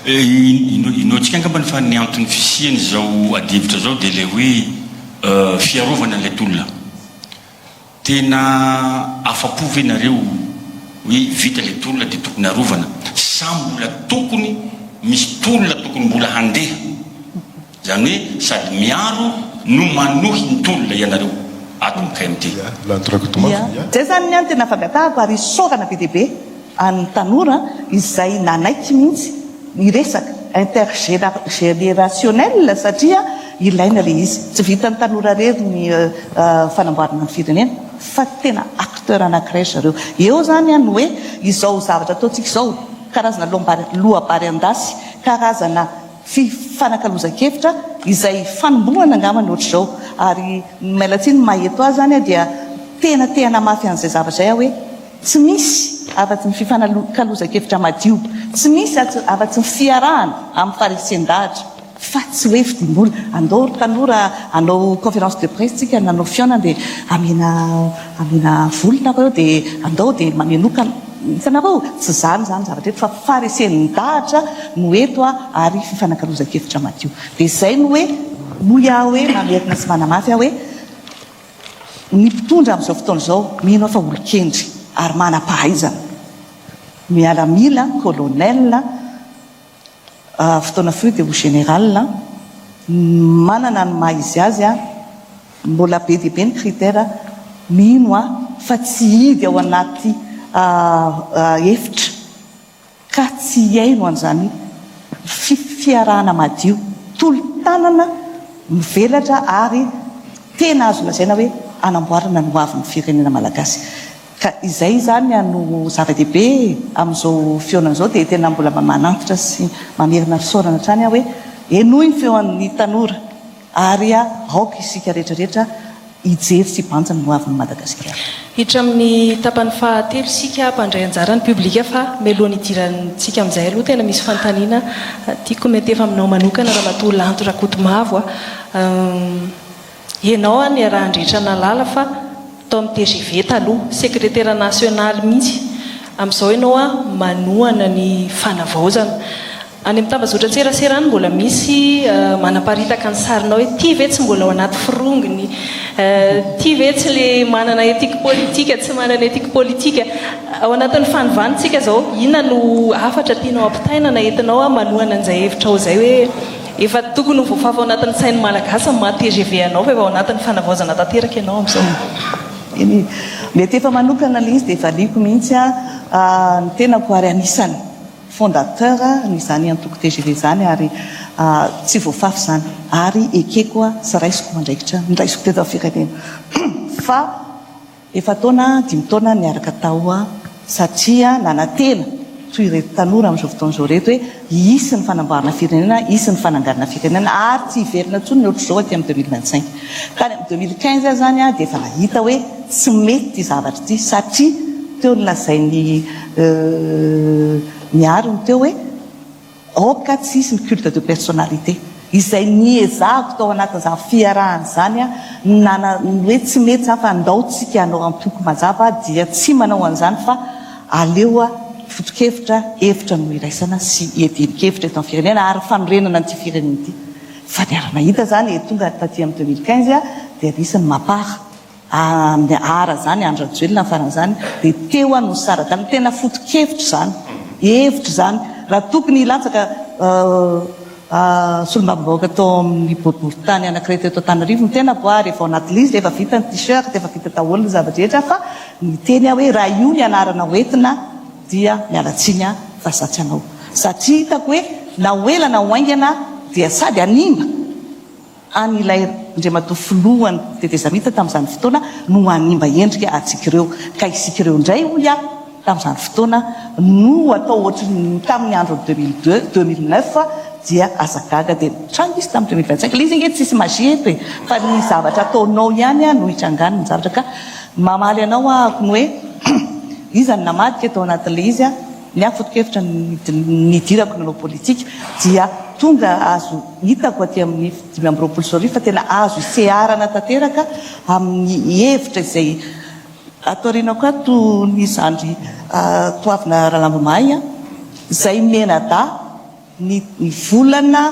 Inoantsika angambany fa ny anton'ny fisian'izao adihevitra izao dia ilay hoe fiarovana an'ilay tolona. Tena afa-po ve nareo hoe vita le tolona dia tokony arovana sa mbola tokony misy tolona tokony mbola handeha? Zany hoe sady miaro no manohy ny tolona ianareo ato amin'ny KMT. Ia, zay zany ny ahy no tena fangatahako ary isaorana be dia be an'ny tanora izay nanaiky mihitsy ny resaka intergénérationnel satria ilaina ilay izy. Tsy vitan'ny tanora irery ny fanamboarana ny firenena fa tena acteur anankiray ry zareo. Eo izany ny hoe izao zavatra ataontsika izao, karazana loabary an-dasy, karazana fifanakalozan-kevitra izay fanombohana angamba ny ohatr'izao. Ary miala tsiny ny maha eto ahy izany dia tena te hanamafy an'izay zavatra izay aho hoe Tsy misy afa-tsy ny fifanakalozan-kevitra madio, tsy misy afa-tsy ny fiarahana amin'ny faharesen-dahatra, fa tsy hoe vidiam-bola. Andao ry tanora hanao conférence de presse tsika, nanao fihaonana dia amena amena vola nareo dia andao dia manenokana. Hitanareo? Tsy izany izany zavatra eto fa faharesen-dahatra no eto ary fifanakalozan-kevitra madio. Dia izay no hoe, hoy aho hoe mamerina sy manamafy aho hoe, Ny mpitondra amin'izao fotoana izao, mino aho fa olon-kendry ary manam-pahaizana. Miaramila, colonel, fotoana fohy dia ho général, manana ny maha izy azy, mbola be dia be ny critère, mino aho fa tsy hihidy ao anaty efitra. ka tsy hihaino an'izany fiarahana madio, tolo-tanana mivelatra ary tena azo lazaina hoe hanamboarana ny hoavin'ny firenena malagasy. Ka izay izany no zava-dehibe amin'izao fihaonana izao dia tena mbola manantitra sy mamerina fisaorana hatrany aho hoe henoy ny feon'ny tanora ary aoka isika rehetra rehetra hijery sy hibanjina ny hoavin'i Madagasikara. Hiditra amin'ny tapany fahatelo isika mpandray anjara ny public fa mialohan'ny hidirantsika amin'izay aloha tena misy fanontaniana tiako miantefa aminao manokana Ramatoa Lanto Rakotomavo a! Ianao a niarahan-drehetra nahalala fa tao amin'ny tgv taloha, sekretera nasionaly mihitsy, amin'izao ianao a manohana ny fanavaozana. Any amin'ny tambazotran-tserasera any mbola misy manaparitaka ny sarinao hoe ity ve tsy mbola ao anaty forongony, ity ve tsy le manana éthique politique, tsy manana éthique politique. Ao anatin'ny fanovana isika izao, inona no hafatra tianao ampitaina na entinao manohana an'izay hevitrao izay hoe efa tokony ho voafafa ao anatin'ny sain'ny Malagasy ny maha tgv anao fa efa ao anatin'ny fanavaozana tanteraka ianao amin'izao. Eny e, mety efa manokana ilay izy dia valiako mihitsy ny tenako ary anisany. Fondateur ny izany antoko tgv izany ary tsy voafafy izany ary ekeko sy raisiko ho andraikitra noraisiko teto amin'ny firenena fa efa-taona dimy taona niaraka tao satria nanantena toy ireto tanora amin'izao fotoana izao ireto hoe hisy ny fanamboarana firenena hisy ny fananganana firenena ary tsy hiverina intsony ny ohatr'izao aty amin'ny 2025 tany amin'ny 2015 aho izany dia efa nahita hoe tsy mety ity zavatra ity satria teo ny lazain'ny Miaro ny teo hoe aoka tsy hisy ny culte de personnalité. Izay niezahako tao anatin'izany fiarahana izany nana ny hoe tsy mety izany fa ndao tsika hanao antoko mazava dia tsy manao an'izany fa aleo foto-kevitra, hevitra no iraisana sy iadian-kevitra eto amin'ny firenena ary fanorenana an'ity firenena ity. Fa niara-nahita izany e, tonga taty amin'ny 2015 dia nisy ny mapar. Amin'ny ara izany, Andry Rajoelina ny faran'izany, dia teo aho no nisara-dalana. Tena foto-kevitro izany, hevitro izany. Raha tokony hilatsaka solombavambahoaka tao amin'ny boriborintany anankiray teto Antananarivo ny tenako ary efa ao anatin'ilay izy, efa vita ny t-shirt, efa vita daholo ny zava-drehetra fa niteny aho hoe raha io ny anarana hoentina dia miala tsiny aho fa za tsy hanao. Satria hitako hoe na ho ela na ho haingana dia sady hanimba an ilay Andriamatoa Filohan ny tetezamita tamin'izany fotoana no hanimba endrika antsika ireo ka isika ireo indray hoy aho tamin'izany fotoana no atao ohatry ny tamin'ny andron'ny 2002, 2009 dia aza gaga dia nitranga izy tamin'ny 2025 ilay izy ange tsisy magie eto e fa ny zavatra ataonao ihany no hitrangany ny zavatra ka mamaly anao ahako ny hoe iza no namadika tao anatin'ilay izy Ny ahy foto-kevitra nidirako nanao politika dia tonga azo hitako aty amin'ny 2025 fa tena azo iseharana tanteraka amin'ny hevitra izay ato aorianako ato ny zandry Toavina Ralambomahay izay mianadahy ny volana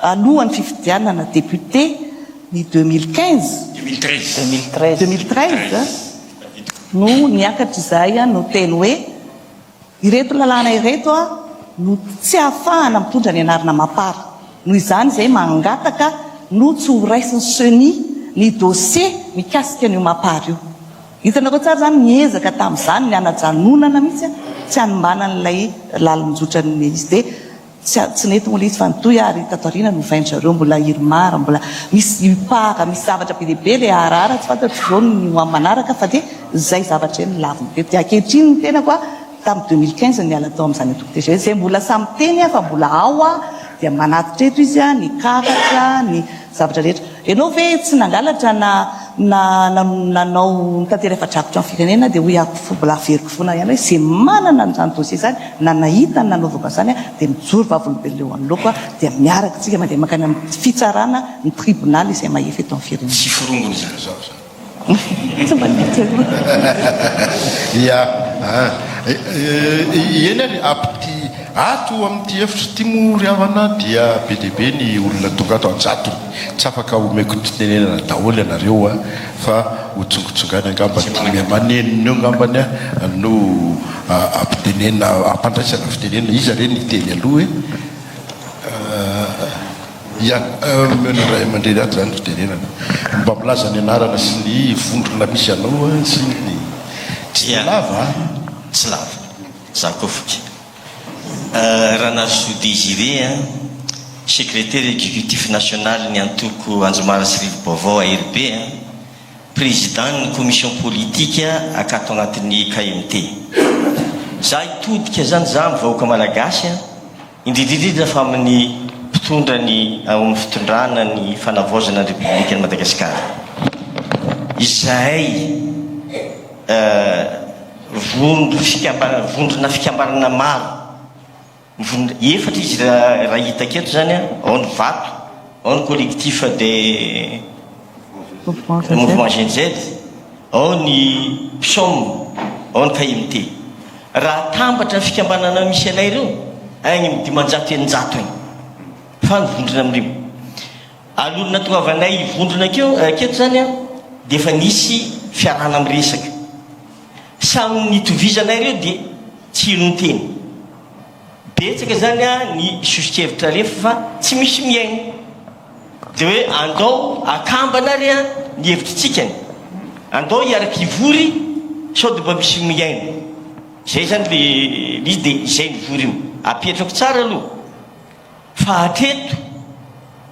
Alohan'ny fifidianana député ny 2015, 2013. 2013 no niakatra izahay no teny hoe ireto lalàna ireto no tsy ahafahana mitondra ny anarana Mapar. Noho izany izay mangataka no tsy ho raisin'ny ceni ny dossier mikasika an'io Mapar io. Hitanareo tsara izany niezaka tamin'izany ny hanajanonana mihitsy tsy hanimbana an'ilay lalin-jotran'ny izy dia Tsy tsy nety moa ilay izy fa nitohy ary tato aoriana novain-dry zareo mbola IRMAR, mbola misy UPAR, misy zavatra be dia be ilay ARAR tsy fantatro izao ny ho amin'ny manaraka fa dia izay zavatra izay no laviny teto. Dia ankehitriny ny tenako a, tamin'ny 2015 no niala tao amin'izany antoko tgv izay mbola samy miteny aho fa mbola ao aho dia manatitra eto izy a, ny karatra, ny zavatra rehetra. Ianao ve tsy nangalatra na na nanao nitatery afa-drakotra ny firenena dia hoy aho mbola averiko foana ihany hoe izay manana an'izany dossier izany na nahita ny nanaovako an'izany aho dia mijoro vavolombelona eo anoloako aho dia miaraka isika mandeha mankany amin'ny fitsarana ny tribonaly izay mahefa eto amin'ny firenena. Tsy forongony izany. Tsy mba nety aloha. Ya ah. Eny ary ampy ato amin'ity efitra ity moa ry havana dia be dia be ny olona tonga ato an-jatony. Tsy afaka omeko fitenenana daholo ianareo a, fa ho tsongotsongaina angamba dimy aman'enina eo angambany no ampitenenina, ampandraisana fitenenana. Iza re ny hiteny aloha e? Ya, omeo ny ray aman-dreny ato izany fitenenana. Mba milaza ny anarana sy ny vondrona misy anao sy ny. Tsy dia lava an! Tsy lava. Za koa foky. Ranarisoa Désiré, Secrétaire Exécutif National ny antoko Anjomara sy Rivobaovao, ARB, Président ny Commission Politique akato agnatin'ny KMT. Za hitodika zany za amin'ny vahoaka Malagasy, indrindra indrindra fa amin'ny mpitondra ny ao amin'ny fitondrana ny fanavaozana ny Repoblikan'i Madagasikara. Izahay Vondro fikambanana, vondrona fikambanana maro, mivondrona, efatra izy raha hitako eto zany an, ao ny vato, ao ny collectif des mouvement Gen Z, ao ny psom, ao ny KMT. Raha atambatra ny fikambanana misy anay ireo, any amin'ny 500 600 any, fa ny vondrona amin'ireo. Alohan'ny natongavanay hivondrona akeo aketo izany an, dia efa nisy fiarahana miresaka. Samy nitovizanay ireo dia tsy hinon-teny. Betsaka izany an ny soso-kevitra alefa fa tsy misy mihaino. Dia hoe andao akambana ary an ny hevitritsikany. Andao hiaraka hivory sao dia mba misy mihaino. Izay izany le izy dia izay nivory io. Apetrako tsara aloha. Fa hatreto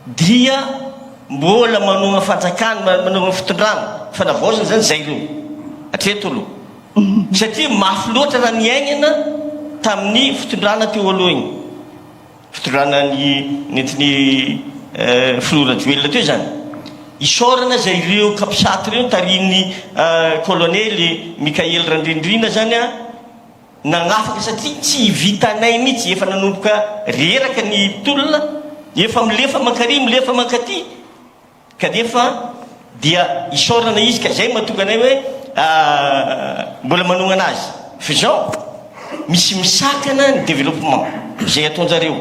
dia mbola manohana fanjakana, manohana fitondrana, fanavaozana izany izay ireo. Hatreto aloha. Satria mafy loatra raha niainana tamin'ny fitondrana teo aloha iny. Fitondrana ny nentin'ny filoha Rajoelina teo izany. Isaorana izay ireo capsat ireo tarihin'ny colonel Mickaël Randrianirina izany an. Nagnafaka satria tsy vitanay mitsy efa nanomboka reraka ny tolona efa milefa mankary milefa mankaty kanefa dia isaorana izy ka zay mahatonga anay hoe mbola manognana azy fa zao misy misakana ny développement zay ataonjareo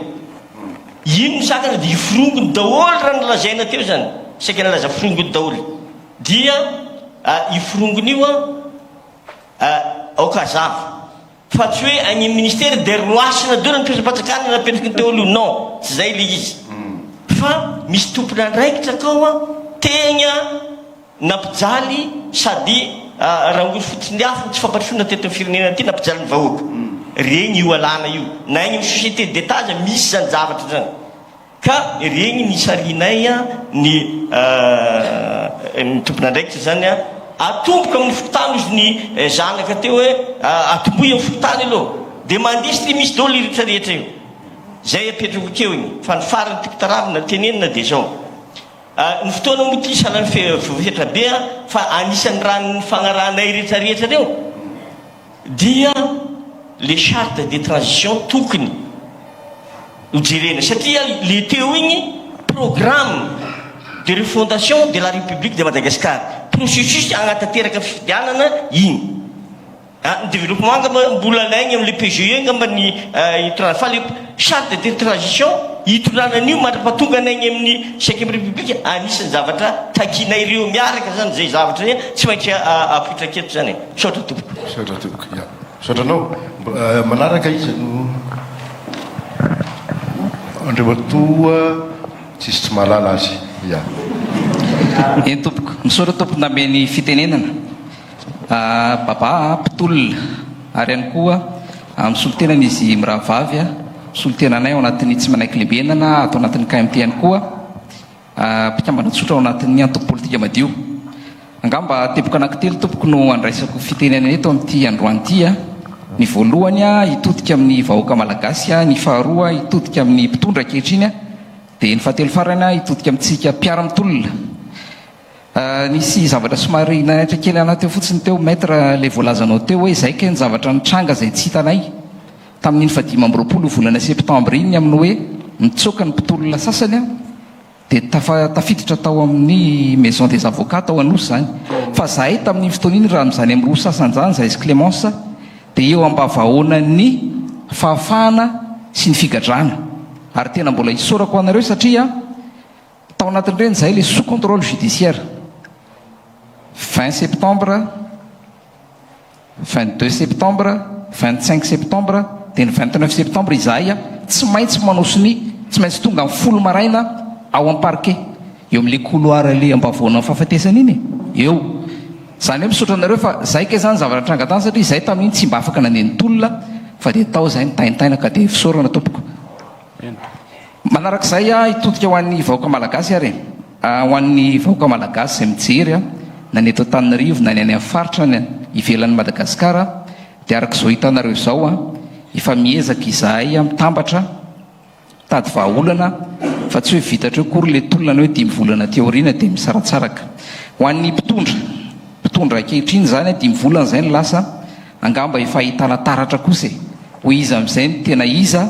ino misakana dia ifirongony daholo raha nolazaina teo zany. Saika nilaza forongony daholo. Dia io forongony io aoka hazava fa tsy hoe any amin'ny ministera dia roasina daholo ny mpiasam-panjakana napetraky ny teo aloha. Non, tsy izay ilay izy. Fa misy tompon'andraikitra kao tegna nampijaly sady rangory fotsiny afo ny tsy fampandrosoana teto amin'ny firenena ity nampijaly ny vahoaka. Regny io alana io. Na any amin'ny société d'Etat aza misy izany zavatra izany. Ka regny nisarihinay ny ny tompon'andraikitra izany atomboka amin'ny fokontany ozy ny zanaka teo hoe atombohy amin'ny fokontany aloha dia mandeha satria misy daholo io rehetra rehetra io. Zay apetrako keo igny. Fa ny farany tiako taravina tenenina dia zao. Ny fotoana moa ity sahala ny fetra be fa anisan'ny raha nifagnarahanay rehetra rehetra reo dia le charte de transition tokony ho jerena satria le teo igny programme de refondation de la République de Madagascar, processus hagnatanteraka fifidianana igny. Ny développement angamba mbola alaigny amin'ilay PGE angamba ny hitondrana fa le charte de transition hitondrana an'io mandra-pahatonga anay agny amin'ny cinquième république anisan'ny zavatra takianay ireo miaraka zany zay zavatra zay tsy maintsy apoitraka eto zany e. Misaotra tompoko. Misaotra tompoko. Ya. Misaotra anao. Manaraka iza no Andriamatoa tsisy tsy mahalala azy. Ya. Eny tompoko. Misaotra tompoko namehy ny fitenenana. Baba mpitolona ary ihany koa misolo tena ny izy mirahavavy misolo tena anay ao anatin'ny tsy manaiky lembenana ato anatin'ny KMT ihany koa mpikambana tsotra ao anatin'ny antoko politika madio. Angamba teboka anankitelo tompoko no andraisako fitenenana eto amin'ity androany ity. Ny voalohany hitodika amin'ny vahoaka malagasy, ny faharoa hitodika amin'ny mpitondra ankehitriny dia ny fahatelo farany hitodika amintsika mpiara-mitolona. Nisy zavatra somary nanaitra kely anah teo fotsiny teo Maître ilay voalazanao teo hoe izay kay ny zavatra nitranga izay tsy hitanay tamin'iny faha 25 volana septembre iny ny amin'ny hoe nitsoaka ny mpitolona sasany an dia tafa tafiditra tao amin'ny maison des avocats tao Anosy izany fa zahay tamin'iny fotoana iny raha amin'izany amin'ny roa sasany izany zahay sy Clémence dia eo ambavahoanan'ny fahafahana sy ny figadrana ary tena mbola isaorako anareo satria Tao anatin'ireny izay ilay sous contrôle judiciaire. 20 septembre, 22 septembre, 25 septembre, dia ny 29 septembre izahay tsy maintsy manao sonia, tsy maintsy tonga amin'ny folo maraina ao amin'ny parquet, eo amin'ilay couloir ilay ambavoanan'ny fahafatesana iny e, eo. Izany hoe misaotra anareo fa izay kay izany zavatra nitranga tany satria izahay tamin'iny tsy mba afaka nandeha nitolona fa dia tao izahay nitaintaina ka dia fisaorana tompoko. Manarak'izay aho hitodika ho an'ny vahoaka malagasy ary e! Ho an'ny vahoaka malagasy izay mijery na ny eto Antananarivo na ny any amin'ny faritra any ivelan'i Madagasikara dia araka izao hitanareo izao efa miezaka izahay mitambatra mitady vahaolana fa tsy hoe vita hatreo akory ilay tolona na hoe dimy volana aty aoriana dia misaratsaraka. Ho an'ny mpitondra, mpitondra ankehitriny izany dimy volana izay no lasa angamba efa ahitana taratra kosa e! Hoe iza amin'izay no tena iza?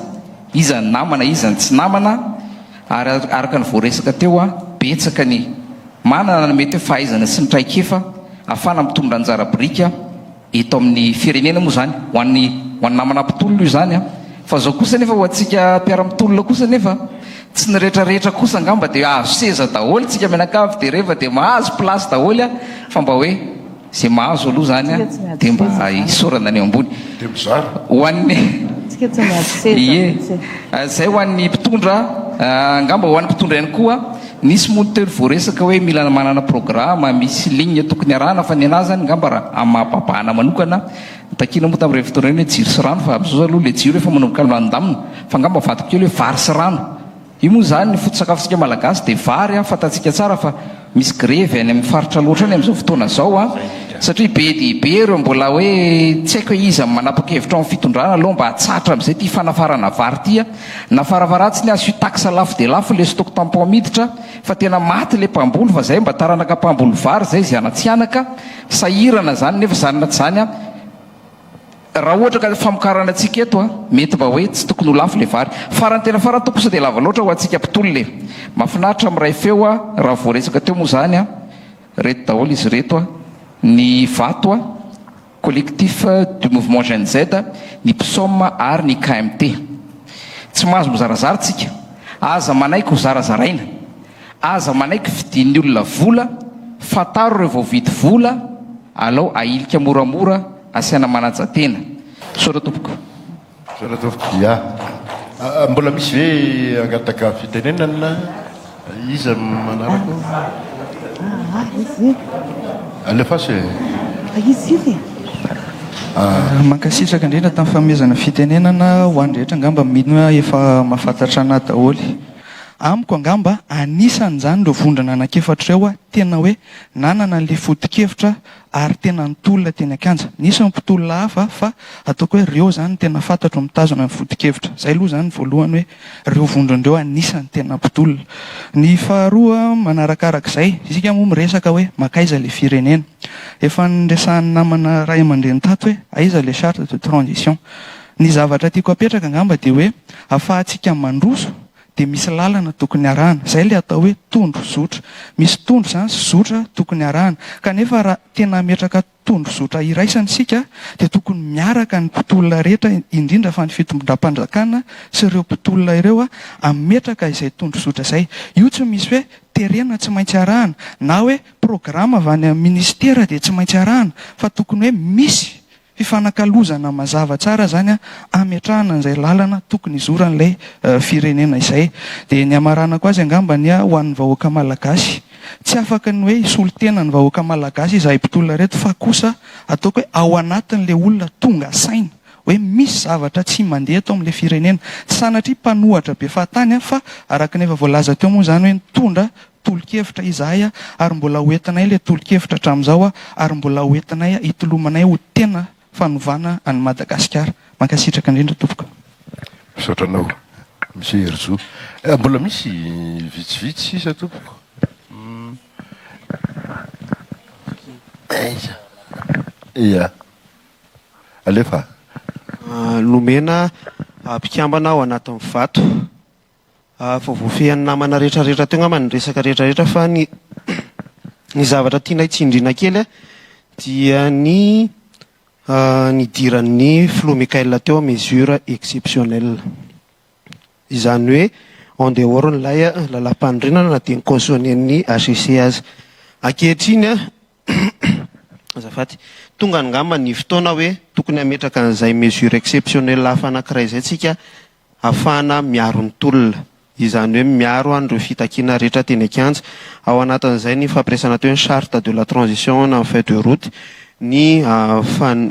Iza ny namana, iza ny tsy namana, ary araka ny voaresaka teo, betsaka ny manana ny mety hoe fahaizana sy ny traikefa ahafahana mitondra anjara biriky eto amin'ny firenena moa izany, ho an'ny ho an'ny namana mpitolona io izany an! Fa izao kosa anefa ho antsika mpiara-mitolona kosa anefa, tsy ny rehetra rehetra kosa angamba dia azo seza daholo tsika mianakavy dia rehefa dia mahazo place daholo an! Fa mba hoe Izay mahazo aloha izany an, dia mba isaorana ny eo ambony. Dia mizara. Ho an'ny Tsika tsy miady seza Ie. mihitsy. Izay ho an'ny mpitondra, angamba ho an'ny mpitondra ihany koa, nisy moa teo ny voaresaka hoe mila manana programa, misy ligne tokony arahana fa ny anah izany angamba raha amin'ny maha babana manokana, takiana moa tamin'ireny fotoana ireny hoe jiro sy rano fa amin'izao aloha ilay jiro efa manomboka milamindamina fa angamba avadiko kely hoe vary sy rano. Io moa izany ny foto-tsakafontsika malagasy dia vary an, fantatsika tsara fa misy grevy any amin'ny faritra loatra any amin'izao fotoana izao an, satria be dia be ireo mbola hoe tsy haiko hoe iza no manapa-kevitra ao amin'ny fitondrana aloha mba hatsahatra amin'izay ity fanafarana vary ity an, na farafaharatsiny asio taxe lafo dia lafo ilay stock tampon miditra fa tena maty ilay mpamboly fa izay mba taranaka mpamboly vary izay izay anatsianaka, sahirana izany nefa izany na tsy izany an. Raha ohatra ka famokarana antsika eto a, mety mba hoe tsy tokony ho lafo le vary. Farany tena farany tompoko sao dia lava loatra ho antsika mpitolona e. Mahafinaritra miray feo a, raha voaresaka teo moa zany a, reto daholo izy ireto a, ny vato a, collectif du mouvement Gen Z, ny psom ary ny KMT. Tsy mahazo mizarazara tsika. Aza manaiky ho zarazaraina. Aza manaiky vidian'ny olona vola, fantaro ireo voavidy vola, alao ahilika moramora, asaina manaja tena. Misaotra tompoko. Misaotra tompoko. Ya. Mbola misy ve hangataka fitenenana? Iza manaraka eo? Alefaso e. Izy io e. Mankasitraka indrindra tamin'ny fanomezana fitenenana ho an'ny rehetra angamba mino aho efa mahafantatra anah daholo. Amiko angamba anisan'izany ireo vondrona anankiefatra ireo tena hoe nanana an'ilay foto-kevitra ary tena nitolona teny an-kianja. Nisy ny mpitolona hafa fa ataoko hoe ireo izany no tena fantatro mitazona ny foto-kevitra. Izay aloha izany ny voalohany hoe ireo vondrona ireo anisan'ny tena mpitolona. Ny faharoa manarakarak'izay, isika moa miresaka hoe mankaiza ilay firenena. Efa niresahan'ny namana ray aman-dreny tato hoe aiza ilay charte de transition. Ny zavatra tiako apetraka angamba dia hoe afahantsika mandroso dia misy lalana tokony arahana. Izay ilay atao hoe tondro zotra. Misy tondro izany sy zotra tokony arahana. Kanefa raha tena hametraka tondro zotra iraisana isika dia tokony miaraka ny mpitolona rehetra indrindra fa ny fitondram-panjakana sy ireo mpitolona ireo hametraka izay tondro zotra izay. Io tsy misy hoe terena tsy maintsy arahana na hoe programa avy any amin'ny ministera dia tsy maintsy arahana fa tokony hoe misy Fifanakalozana mazava tsara izany hametrahana an'izay lalana tokony hizoran'ilay firenena izay. Dia ny hamaranako azy angamba ny ho an'ny vahoaka malagasy. Tsy afaka ny hoe hisolo tena ny vahoaka malagasy izahay mpitolona ireto fa kosa ataoko hoe ao anatin'ilay olona tonga saina hoe misy zavatra tsy mandeha eto amin'ilay firenena. Tsy sanatria mpanohatra be fahatany fa araka ny efa voalaza teo moa izany hoe nitondra tolo-kevitra izahay ary mbola ho entinay ilay tolo-kevitra hatramin'izao ary mbola ho entinay hitolomanay ho tena fanovana an'i Madagasikara. Mankasitraka indrindra tompoko. Misaotra anao Monsieur Herizo. Mbola misy vitsivitsy sisa tompoko. Aiza? Ia. Alefa. Nomena mpikambana ao anatin'ny vato. Vao voafehin'ny namana rehetra rehetra teo angamba ny resaka rehetra rehetra fa ny ny zavatra tianay tsindriana kely dia ny nidiran'ny filoha Mickaël teo mesure exceptionnelle. Izany hoe en dehors n'ilay lalàmpanorenana na dia ni-cautionner-n'ny HCC aza. Ankehitriny azafady, tonga angamba ny fotoana hoe tokony hametraka an'izay mesure exceptionnelle hafa anankiray izay tsika Ahafahana miaro ny tolona, izany hoe miaro an'ireo fitakiana rehetra teny an-kianja. Ao anatin'izay ny fampiresana teo ny charte de la transition na ny feuille de route, ny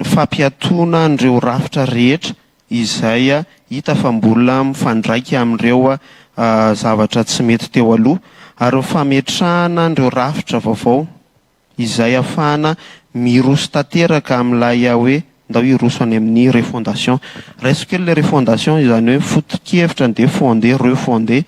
fampiatoana an'ireo rafitra rehetra izay hita fa mbola mifandraika amin'ireo zavatra tsy mety teo aloha, ary ny fametrahana an'ireo rafitra vaovao. izay ahafahana miroso tanteraka amin'ilay hoe ndao hiroso any amin'ny refondation. Raisiko kely ilay refondation, izany hoe foto-kevitra ny dia fonder, refonder,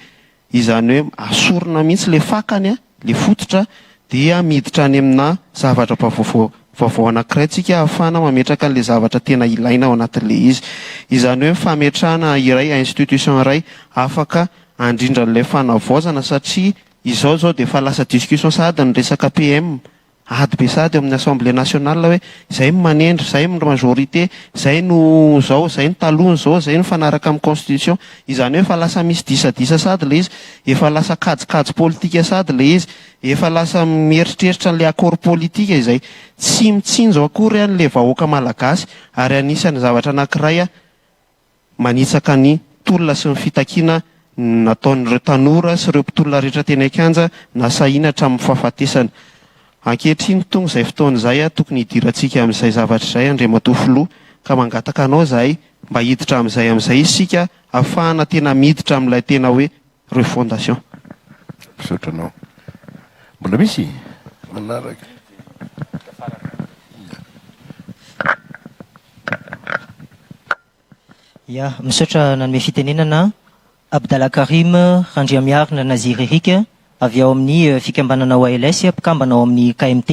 izany hoe asorina mihitsy ilay fakany, ilay fototra, dia miditra any amina zavatra vaovao vaovao anankiray tsika ahafahana mametraka an'ilay zavatra tena ilaina ao anatin'ilay izy. Izany hoe fametrahana iray institution iray afaka handrindra an'ilay fanavaozana satria Izao izao dia efa lasa discussion sahady ny resaka PM, ady be sahady eo amin'ny assemblée nationale hoe izay no manendry, izay no majorité, izay no izao, izay no taloha ny izao, izay no mifanaraka amin'ny constitution. Izany hoe efa lasa misy disadisa sahady ilay izy, efa lasa kajikajy politika sahady ilay izy, efa lasa mieritreritra an'ilay accord politika izay tsy mitsinjo akory an'ilay vahoaka malagasy ary anisan'ny zavatra anankiray manitsaka ny tolona sy ny fitakiana nataon'ireo tanora sy ireo mpitolona rehetra teny an-kianja nasahiana hatramin'ny fahafatesana. Ankehitriny tonga izay fotoana izay tokony hidirantsika amin'izay zavatra izay Andriamatoa Filoha ka mangataka anao izahay mba hiditra amin'izay amin'izay isika hahafahana tena miditra amin'ilay tena hoe refondation. Misaotra anao. Mbola misy manaraka? Ya, misaotra nanome fitenenana. Abdallah Karim Randriamiarina Nazir Eric, avy ao amin'ny fikambanana OALS, mpikambana ao amin'ny KMT.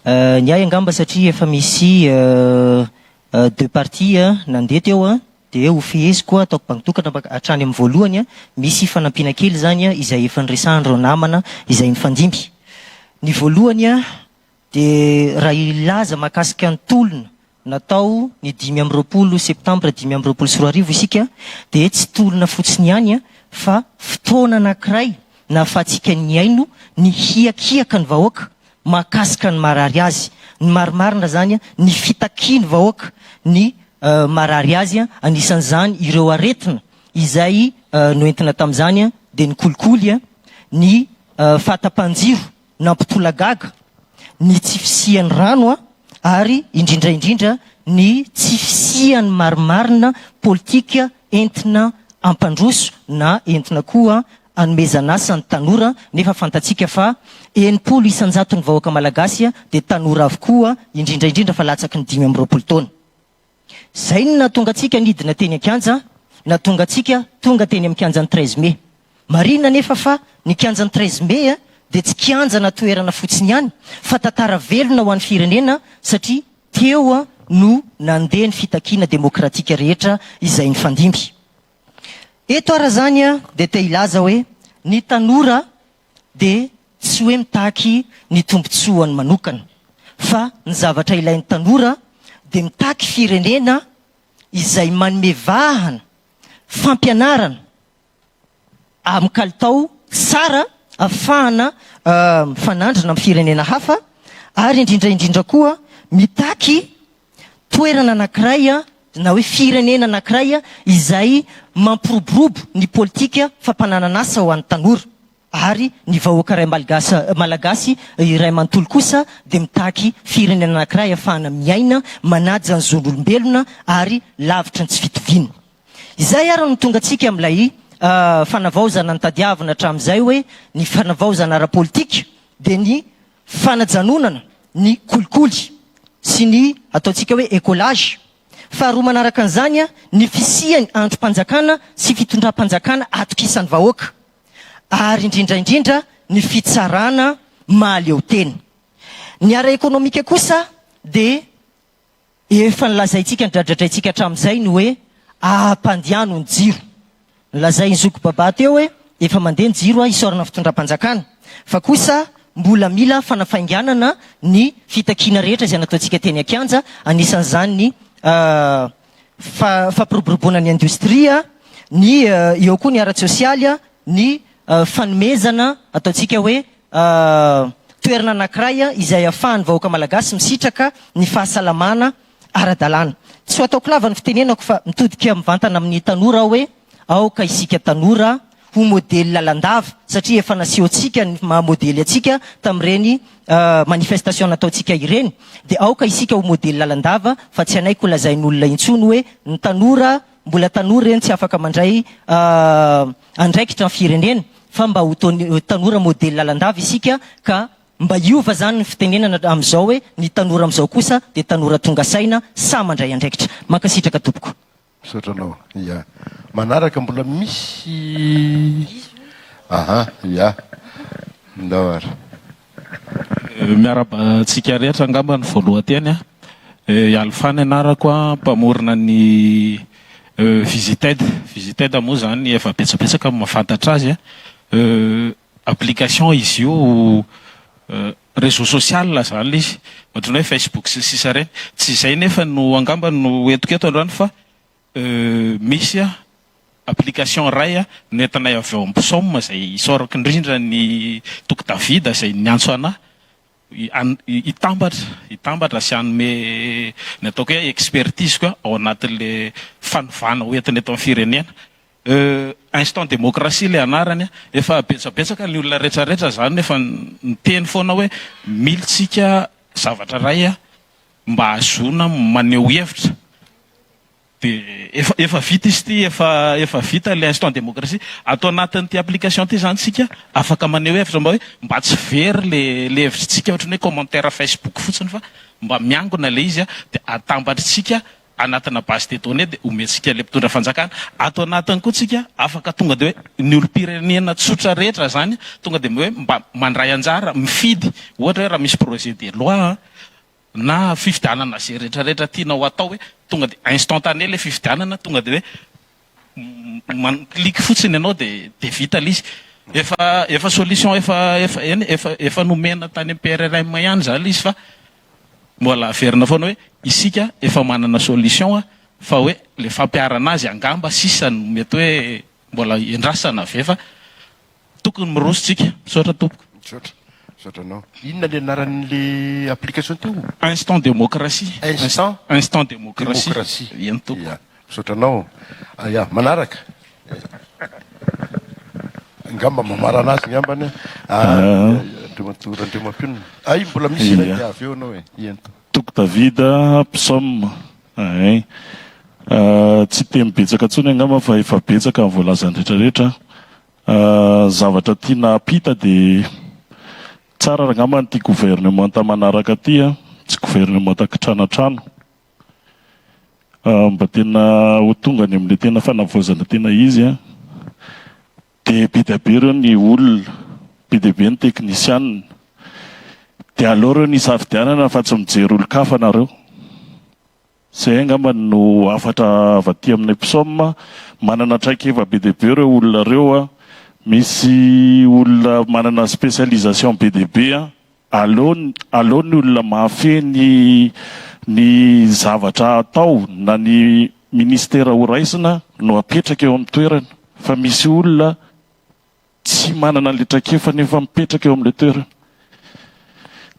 Ny ahy angamba satria efa misy deux parties nandeha teo dia ho feheziko ataoko bango tokana hatrany amin'ny voalohany, misy fanampiana kely izany izay efa niresahan'ireo namana izay nifandimby. Ny voalohany dia raha hilaza mahakasika ny tolona Natao ny 25 septambra 2025 isika dia tsy tolona fotsiny ihany fa fotoana anankiray. nahafahantsika nihaino ny hiakiaka ny vahoaka mahakasika ny marary azy, ny marimarina izany ny fitakian'ny vahoaka ny marary azy, anisan'izany ireo aretina izay noentina tamin'izany dia ny kolikoly, ny fahatapahan-jiro nampitolagaga, ny tsy fisian'ny rano ary indrindra indrindra ny tsy fisian'ny marimarina politika entina hampandroso na entina koa hanomezana asa ny tanora nefa fantatsika fa 60 isan-jaton'ny vahoaka malagasy dia tanora avokoa indrindra indrindra fa latsaky ny 25 taona. Izay no nahatonga antsika nidina teny an-kianja, nahatonga antsika tonga teny amin'ny kianjan'ny treize mai. Marihina anefa fa ny kianjan'ny treize mai dia tsy kianja na toerana fotsiny ihany fa tantara velona ho an'ny firenena satria teo no nandeha ny fitakiana demokratika rehetra izay nifandimby. Eto ara izany dia te hilaza hoe ny tanora dia tsy hoe mitaky ny tombontsoany manokana fa ny zavatra ilain'ny tanora dia mitaky firenena izay manome vahana fampianarana amin'ny kalitao tsara afahana mifanandrina amin'ny firenena hafa ary indrindra indrindra koa mitaky toerana anankiray na hoe firenena anankiray izay mampiroborobo ny politika fampananan'asa ho an'ny tanora ary ny vahoaka iray malagasy iray manontolo kosa dia mitaky firenena anankiray ahafahana miaina manaja ny zon'olombelona ary lavitry ny tsy fitoviana. Izay ary no tonga antsika amin'ilay fanavaozana notadiavina hatramin'izay hoe ny fanavaozana ara-politika dia ny fanajanonana ny kolikoly sy ny ataontsika hoe écolage. Faharoa manaraka an'izany ny fisian'ny andrim-panjakana sy fitondram-panjakana atokisan'ny vahoaka ary indrindra indrindra ny fitsarana mahaleo tena. Ny ara-ekonomika kosa dia Efa nolazaintsika nodradradraintsika hatramin'izay ny hoe ampandihano ny jiro. Nolazain'i zoky Baba teo hoe efa mandeha ny jiro isaorana ny fitondram-panjakana. Fa kosa mbola mila fanafainganana ny fitakiana rehetra izay nataontsika teny an-kianja, anisan'izany ny fampiroboroboana ny indostria, ny eo koa ny ara-tsosialy, ny fanomezana ataontsika hoe toerana anankiray izay ahafahan'ny vahoaka malagasy misitraka ny fahasalamana ara-dalàna. Tsy ho ataoko lava ny fitenenako fa mitodika mivantana amin'ny tanora aho hoe aoka isika tanora ho modely lalandava satria efa nasehontsika ny maha modely antsika tamin'ireny manifestation nataontsika ireny dia aoka isika ho modely lalandava fa tsy hanaiky ho lazain'olona intsony hoe ny tanora Mbola tanora ireny tsy afaka mandray andraikitra ny firenena fa mba ho tanora modely lalandava isika ka mba hiova zany ny fitenenana amin'izao hoe ny tanora amin'izao kosa dia tanora tonga saina sahy mandray andraikitra. Mankasitraka tompoko. Misaotra anao. Ya. Manaraka mbola misy Aha, ya. Ndao ary. Miarahaba antsika rehetra angamba ny voalohan-teny a. I Alpha ny anarako a, mpamorona ny Visited. Visited moa izany efa betsabetsaka no mahafantatra azy a. Application izy io, réseau social izany ilay izy, ohatran'ny hoe Facebook sy ny sisa ireny. Tsy izay nefa no angamba no entiko eto androany fa misy application iray nentinay avy ao amin'ny Psaume izay isaorako indrindra ny Toky Davida izay niantso anah hitambatra hitambatra sy hanome ny ataoko hoe expertise-ko ao anatin'ilay fanovana ho entina eto amin'ny firenena. Instant démocratie ilay anarany. Efa betsabetsaka ny olona rehetrarehetra izany efa niteny foana hoe mila tsika zavatra iray mba hahazoana maneho hevitra. Dia efa efa vita izy ity, efa efa vita ilay instant démocratie. Ato anatin'ity application ity izany isika afaka maneho hevitra mba hoe mba tsy very le le hevitritsika ohatran'ny hoe commentaire Facebook fotsiny fa mba miangona ilay izy dia atambatritsika anatina base de données dia omentsika ilay mpitondra fanjakana. Ato anatiny koa tsika afaka tonga dia hoe ny olom-pirenena tsotra rehetra izany tonga dia hoe mba mandray anjara mifidy ohatra hoe raha misy projet de loi na fifidianana ze rehetra rehetra tianao atao hoe tonga de instantané le fifidianana tonga de hoe man clique fotsiny ianao de de vita le izy efa efa solution efa efa eny efa efa nomena tany am PRRM ihany zany le izy fa mbola averina foana hoe isika efa manana solution fa hoe le fampiharana azy angamba sisa no mety hoe mbola endrasana ve fa. Tokony miroso tsika. Misaotra tompoko. Misaotra. Misaotra anao. Inona le anaran'le application teo? Instant démocratie. Instant? Instant démocratie. Démocratie. Eny tompoko. Ya. Misaotra anao. Ya, manaraka. Angamba mamarana azy angambany. Ah, Andriamatoa Randriamampionona. Ay, mbola misy iray dia avy eo ianao e. Eny tompoko. Toky David, Psaume, ein. Tsy hiteny betsaka intsony angamba fa efa betsaka ny voalazan'ny rehetra rehetra. Zavatra tiana hampita dia tsara angamba ity gouvernementa manaraka ity an, tsy gouvernementa kitranatrano. Mba tena ho tonga any amin'ilay tena fanavaozana tena izy an. Dia be dia be ireo ny olona, be dia be ny teknisianina. Dia aleo ireo ny hisafidianana fa tsy mijery olon-kafa nareo. Izay angamba no hafatra avy aty aminay Psaume. Manana traikefa be dia be ireo olona ireo an. Misy olona manana spécialisation be dia be an. Aleo aleo ny olona mahafehy ny ny zavatra atao na ny ministera ho raisina no apetraka eo amin'ny toerana fa misy olona tsy manana an'ilay traikefa nefa mipetraka eo amin'ilay toerana.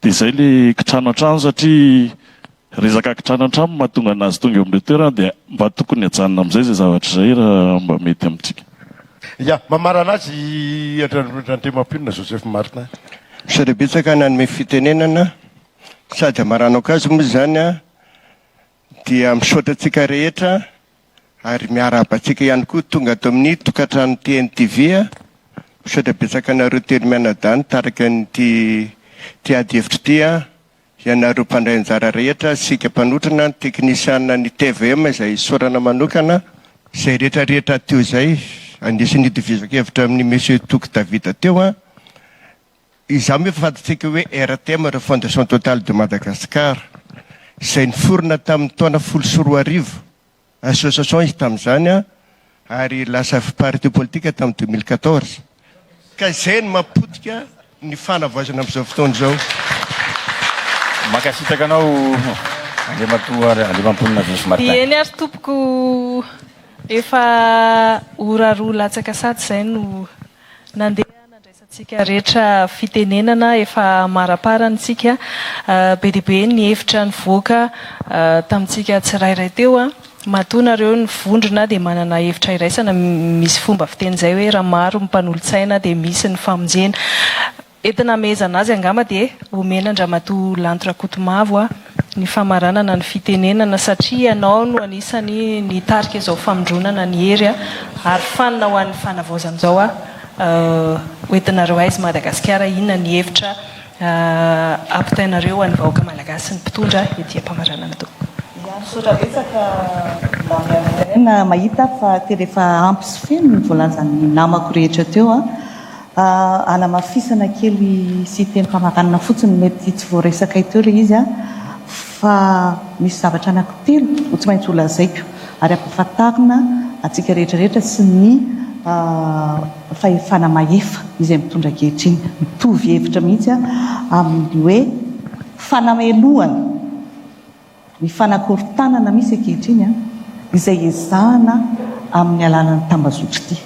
Dia izay ilay kitrano an-trano satria resaka kitrano an-trano no mahatonga anazy tonga eo amin'ilay toerana dia mba tokony hajanona amin'izay izay zavatra izay raha mba mety amintsika. Ya, mamarana azy i Randriamampionona Joseph Martin. Misaotra betsaka nanome fitenenana sady amaranako azy moa izany an, dia misaotra antsika rehetra ary miarahaba antsika ihany koa tonga ato amin'ny tokantrano TNTV an, misaotra betsaka anareo telo mianadahy nitarika an'ity ity ady hevitra ity an, Ianareo mpandray anjara rehetra, isika mpanotrona, ny teknisiana ny tvm izay isaorana manokana, izay rehetra rehetra teo izay, anisan'ny itovizan-kevitra amin'i Monsieur Toky David teo an, izaho moa efa fantatsika hoe RTM Refondation Totale de Madagascar, izay niforona tamin'ny taona 2010, Association izy tamin'izany an, ary lasa parti politique tamin'ny 2014. Ka izay no mampotika ny fanavaozana amin'izao fotoana izao. Mankasitraka anao Andriamatoa Andriamamponina Josy Martin. Eny ary tompoko efa ora roa latsaka sady izay no nandeha Antsika rehetra fitenenana efa amaraparany tsika, be dia be ny hevitra nivoaka tamintsika tsirairay teo, matoa nareo ny vondrona dia manana hevitra iraisana, misy fomba fiteny izay hoe raha maro ny mpanolotsaina dia misy ny famonjena. Entina hamehezana azy angamba dia omena an-dRamatoa Lanto Rakotomavo ny famaranana ny fitenenana satria ianao no anisany nitarika izao famondronana ny hery ary fanina ho an'ny fanavaozana izao ho entinareo aiza Madagasikara inona ny hevitra ampitainareo ho an'ny vahoaka malagasy sy ny mpitondra ety am-pamaranana tompoko. Ya, misaotra betsaka Mme Mahita fa tena efa ampy sy feno ny voalazan'ny namako rehetra teo an. Hanamafisana kely sy teny famaranana fotsiny, mety tsy voaresakay teo ilay izy fa misy zavatra anankitelo ho tsy maintsy holazaiko ary ampahafantarina antsika rehetra rehetra sy ny fahefana mahefa izay mitondra ankehitriny. Mitovy hevitra mihitsy amin'ny hoe fanamelohana. Ny fanakorontanana misy ankehitriny izay ezahana amin'ny alalan'ny tambazotra ity.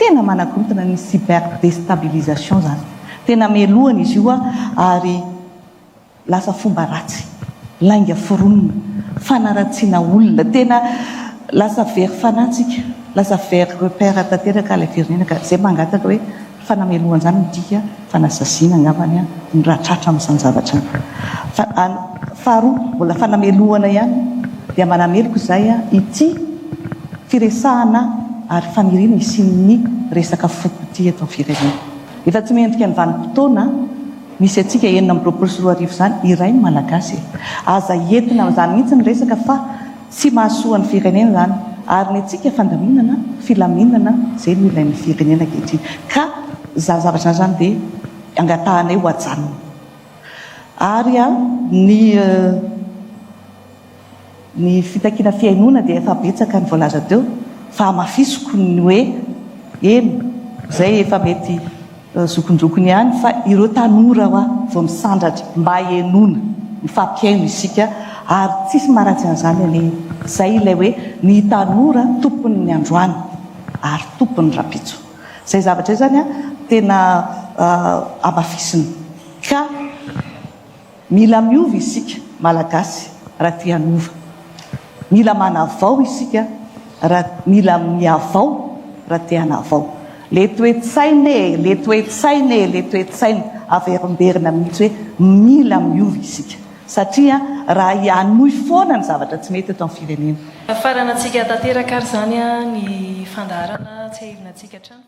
Tena manakorontana ny cyber destabilisation izany. Tena melohana izy io ary lasa fomba ratsy, lainga foronina, fanaratsiana olona. Tena lasa very fanahy tsika, lasa very repère tanteraka ilay firenena ka izay mangataka hoe Fanamelohana izany midika fanasaziana angambany ny raha tratra amin'izany zavatra izany. Fa faharoa, mbola fanamelohana ihany dia manameloka izahay ity firesahana ary faniriana hisian'ny resaka foko ity eto amin'ny firenena. Efa tsy mendrika ny vanim-potoana misy antsika 2026 izany iray ny Malagasy e! Aza entina amin'izany mihitsy ny resaka fa Tsy mahasoa ny firenena izany ary ny antsika fandaminana, filaminana izay no ilain'ny firenena ankehitriny. Ka izany zavatra izany izany dia angatahanay ho ajanona. Ary ny ny fitakiana fihainoana dia efa betsaka ny voalaza teo fa hamafisiko ny hoe eny izay efa mety Zokinjokiny ihany fa ireo tanora hoa vao misandratra mba henoina, mifampihaino isika ary tsisy maharatsy an'izany anie e! Zay ilay hoe ny tanora tompon'ny androany ary tompon'ny rapitso. Izay zavatra izay izany tena hamafisina. Ka mila miova isika Malagasy raha te hanova. Mila manavao isika raha mila mihavao raha te hanavao. Le toe-tsaina e, le toe-tsaina e, le toe-tsaina averimberina mihitsy hoe mila miova isika. Satria raha hanohy foana ny zavatra tsy mety eto amin'ny firenena. Faranantsika tanteraka ary izany ny fandaharana tsiahivina antsika hatrany.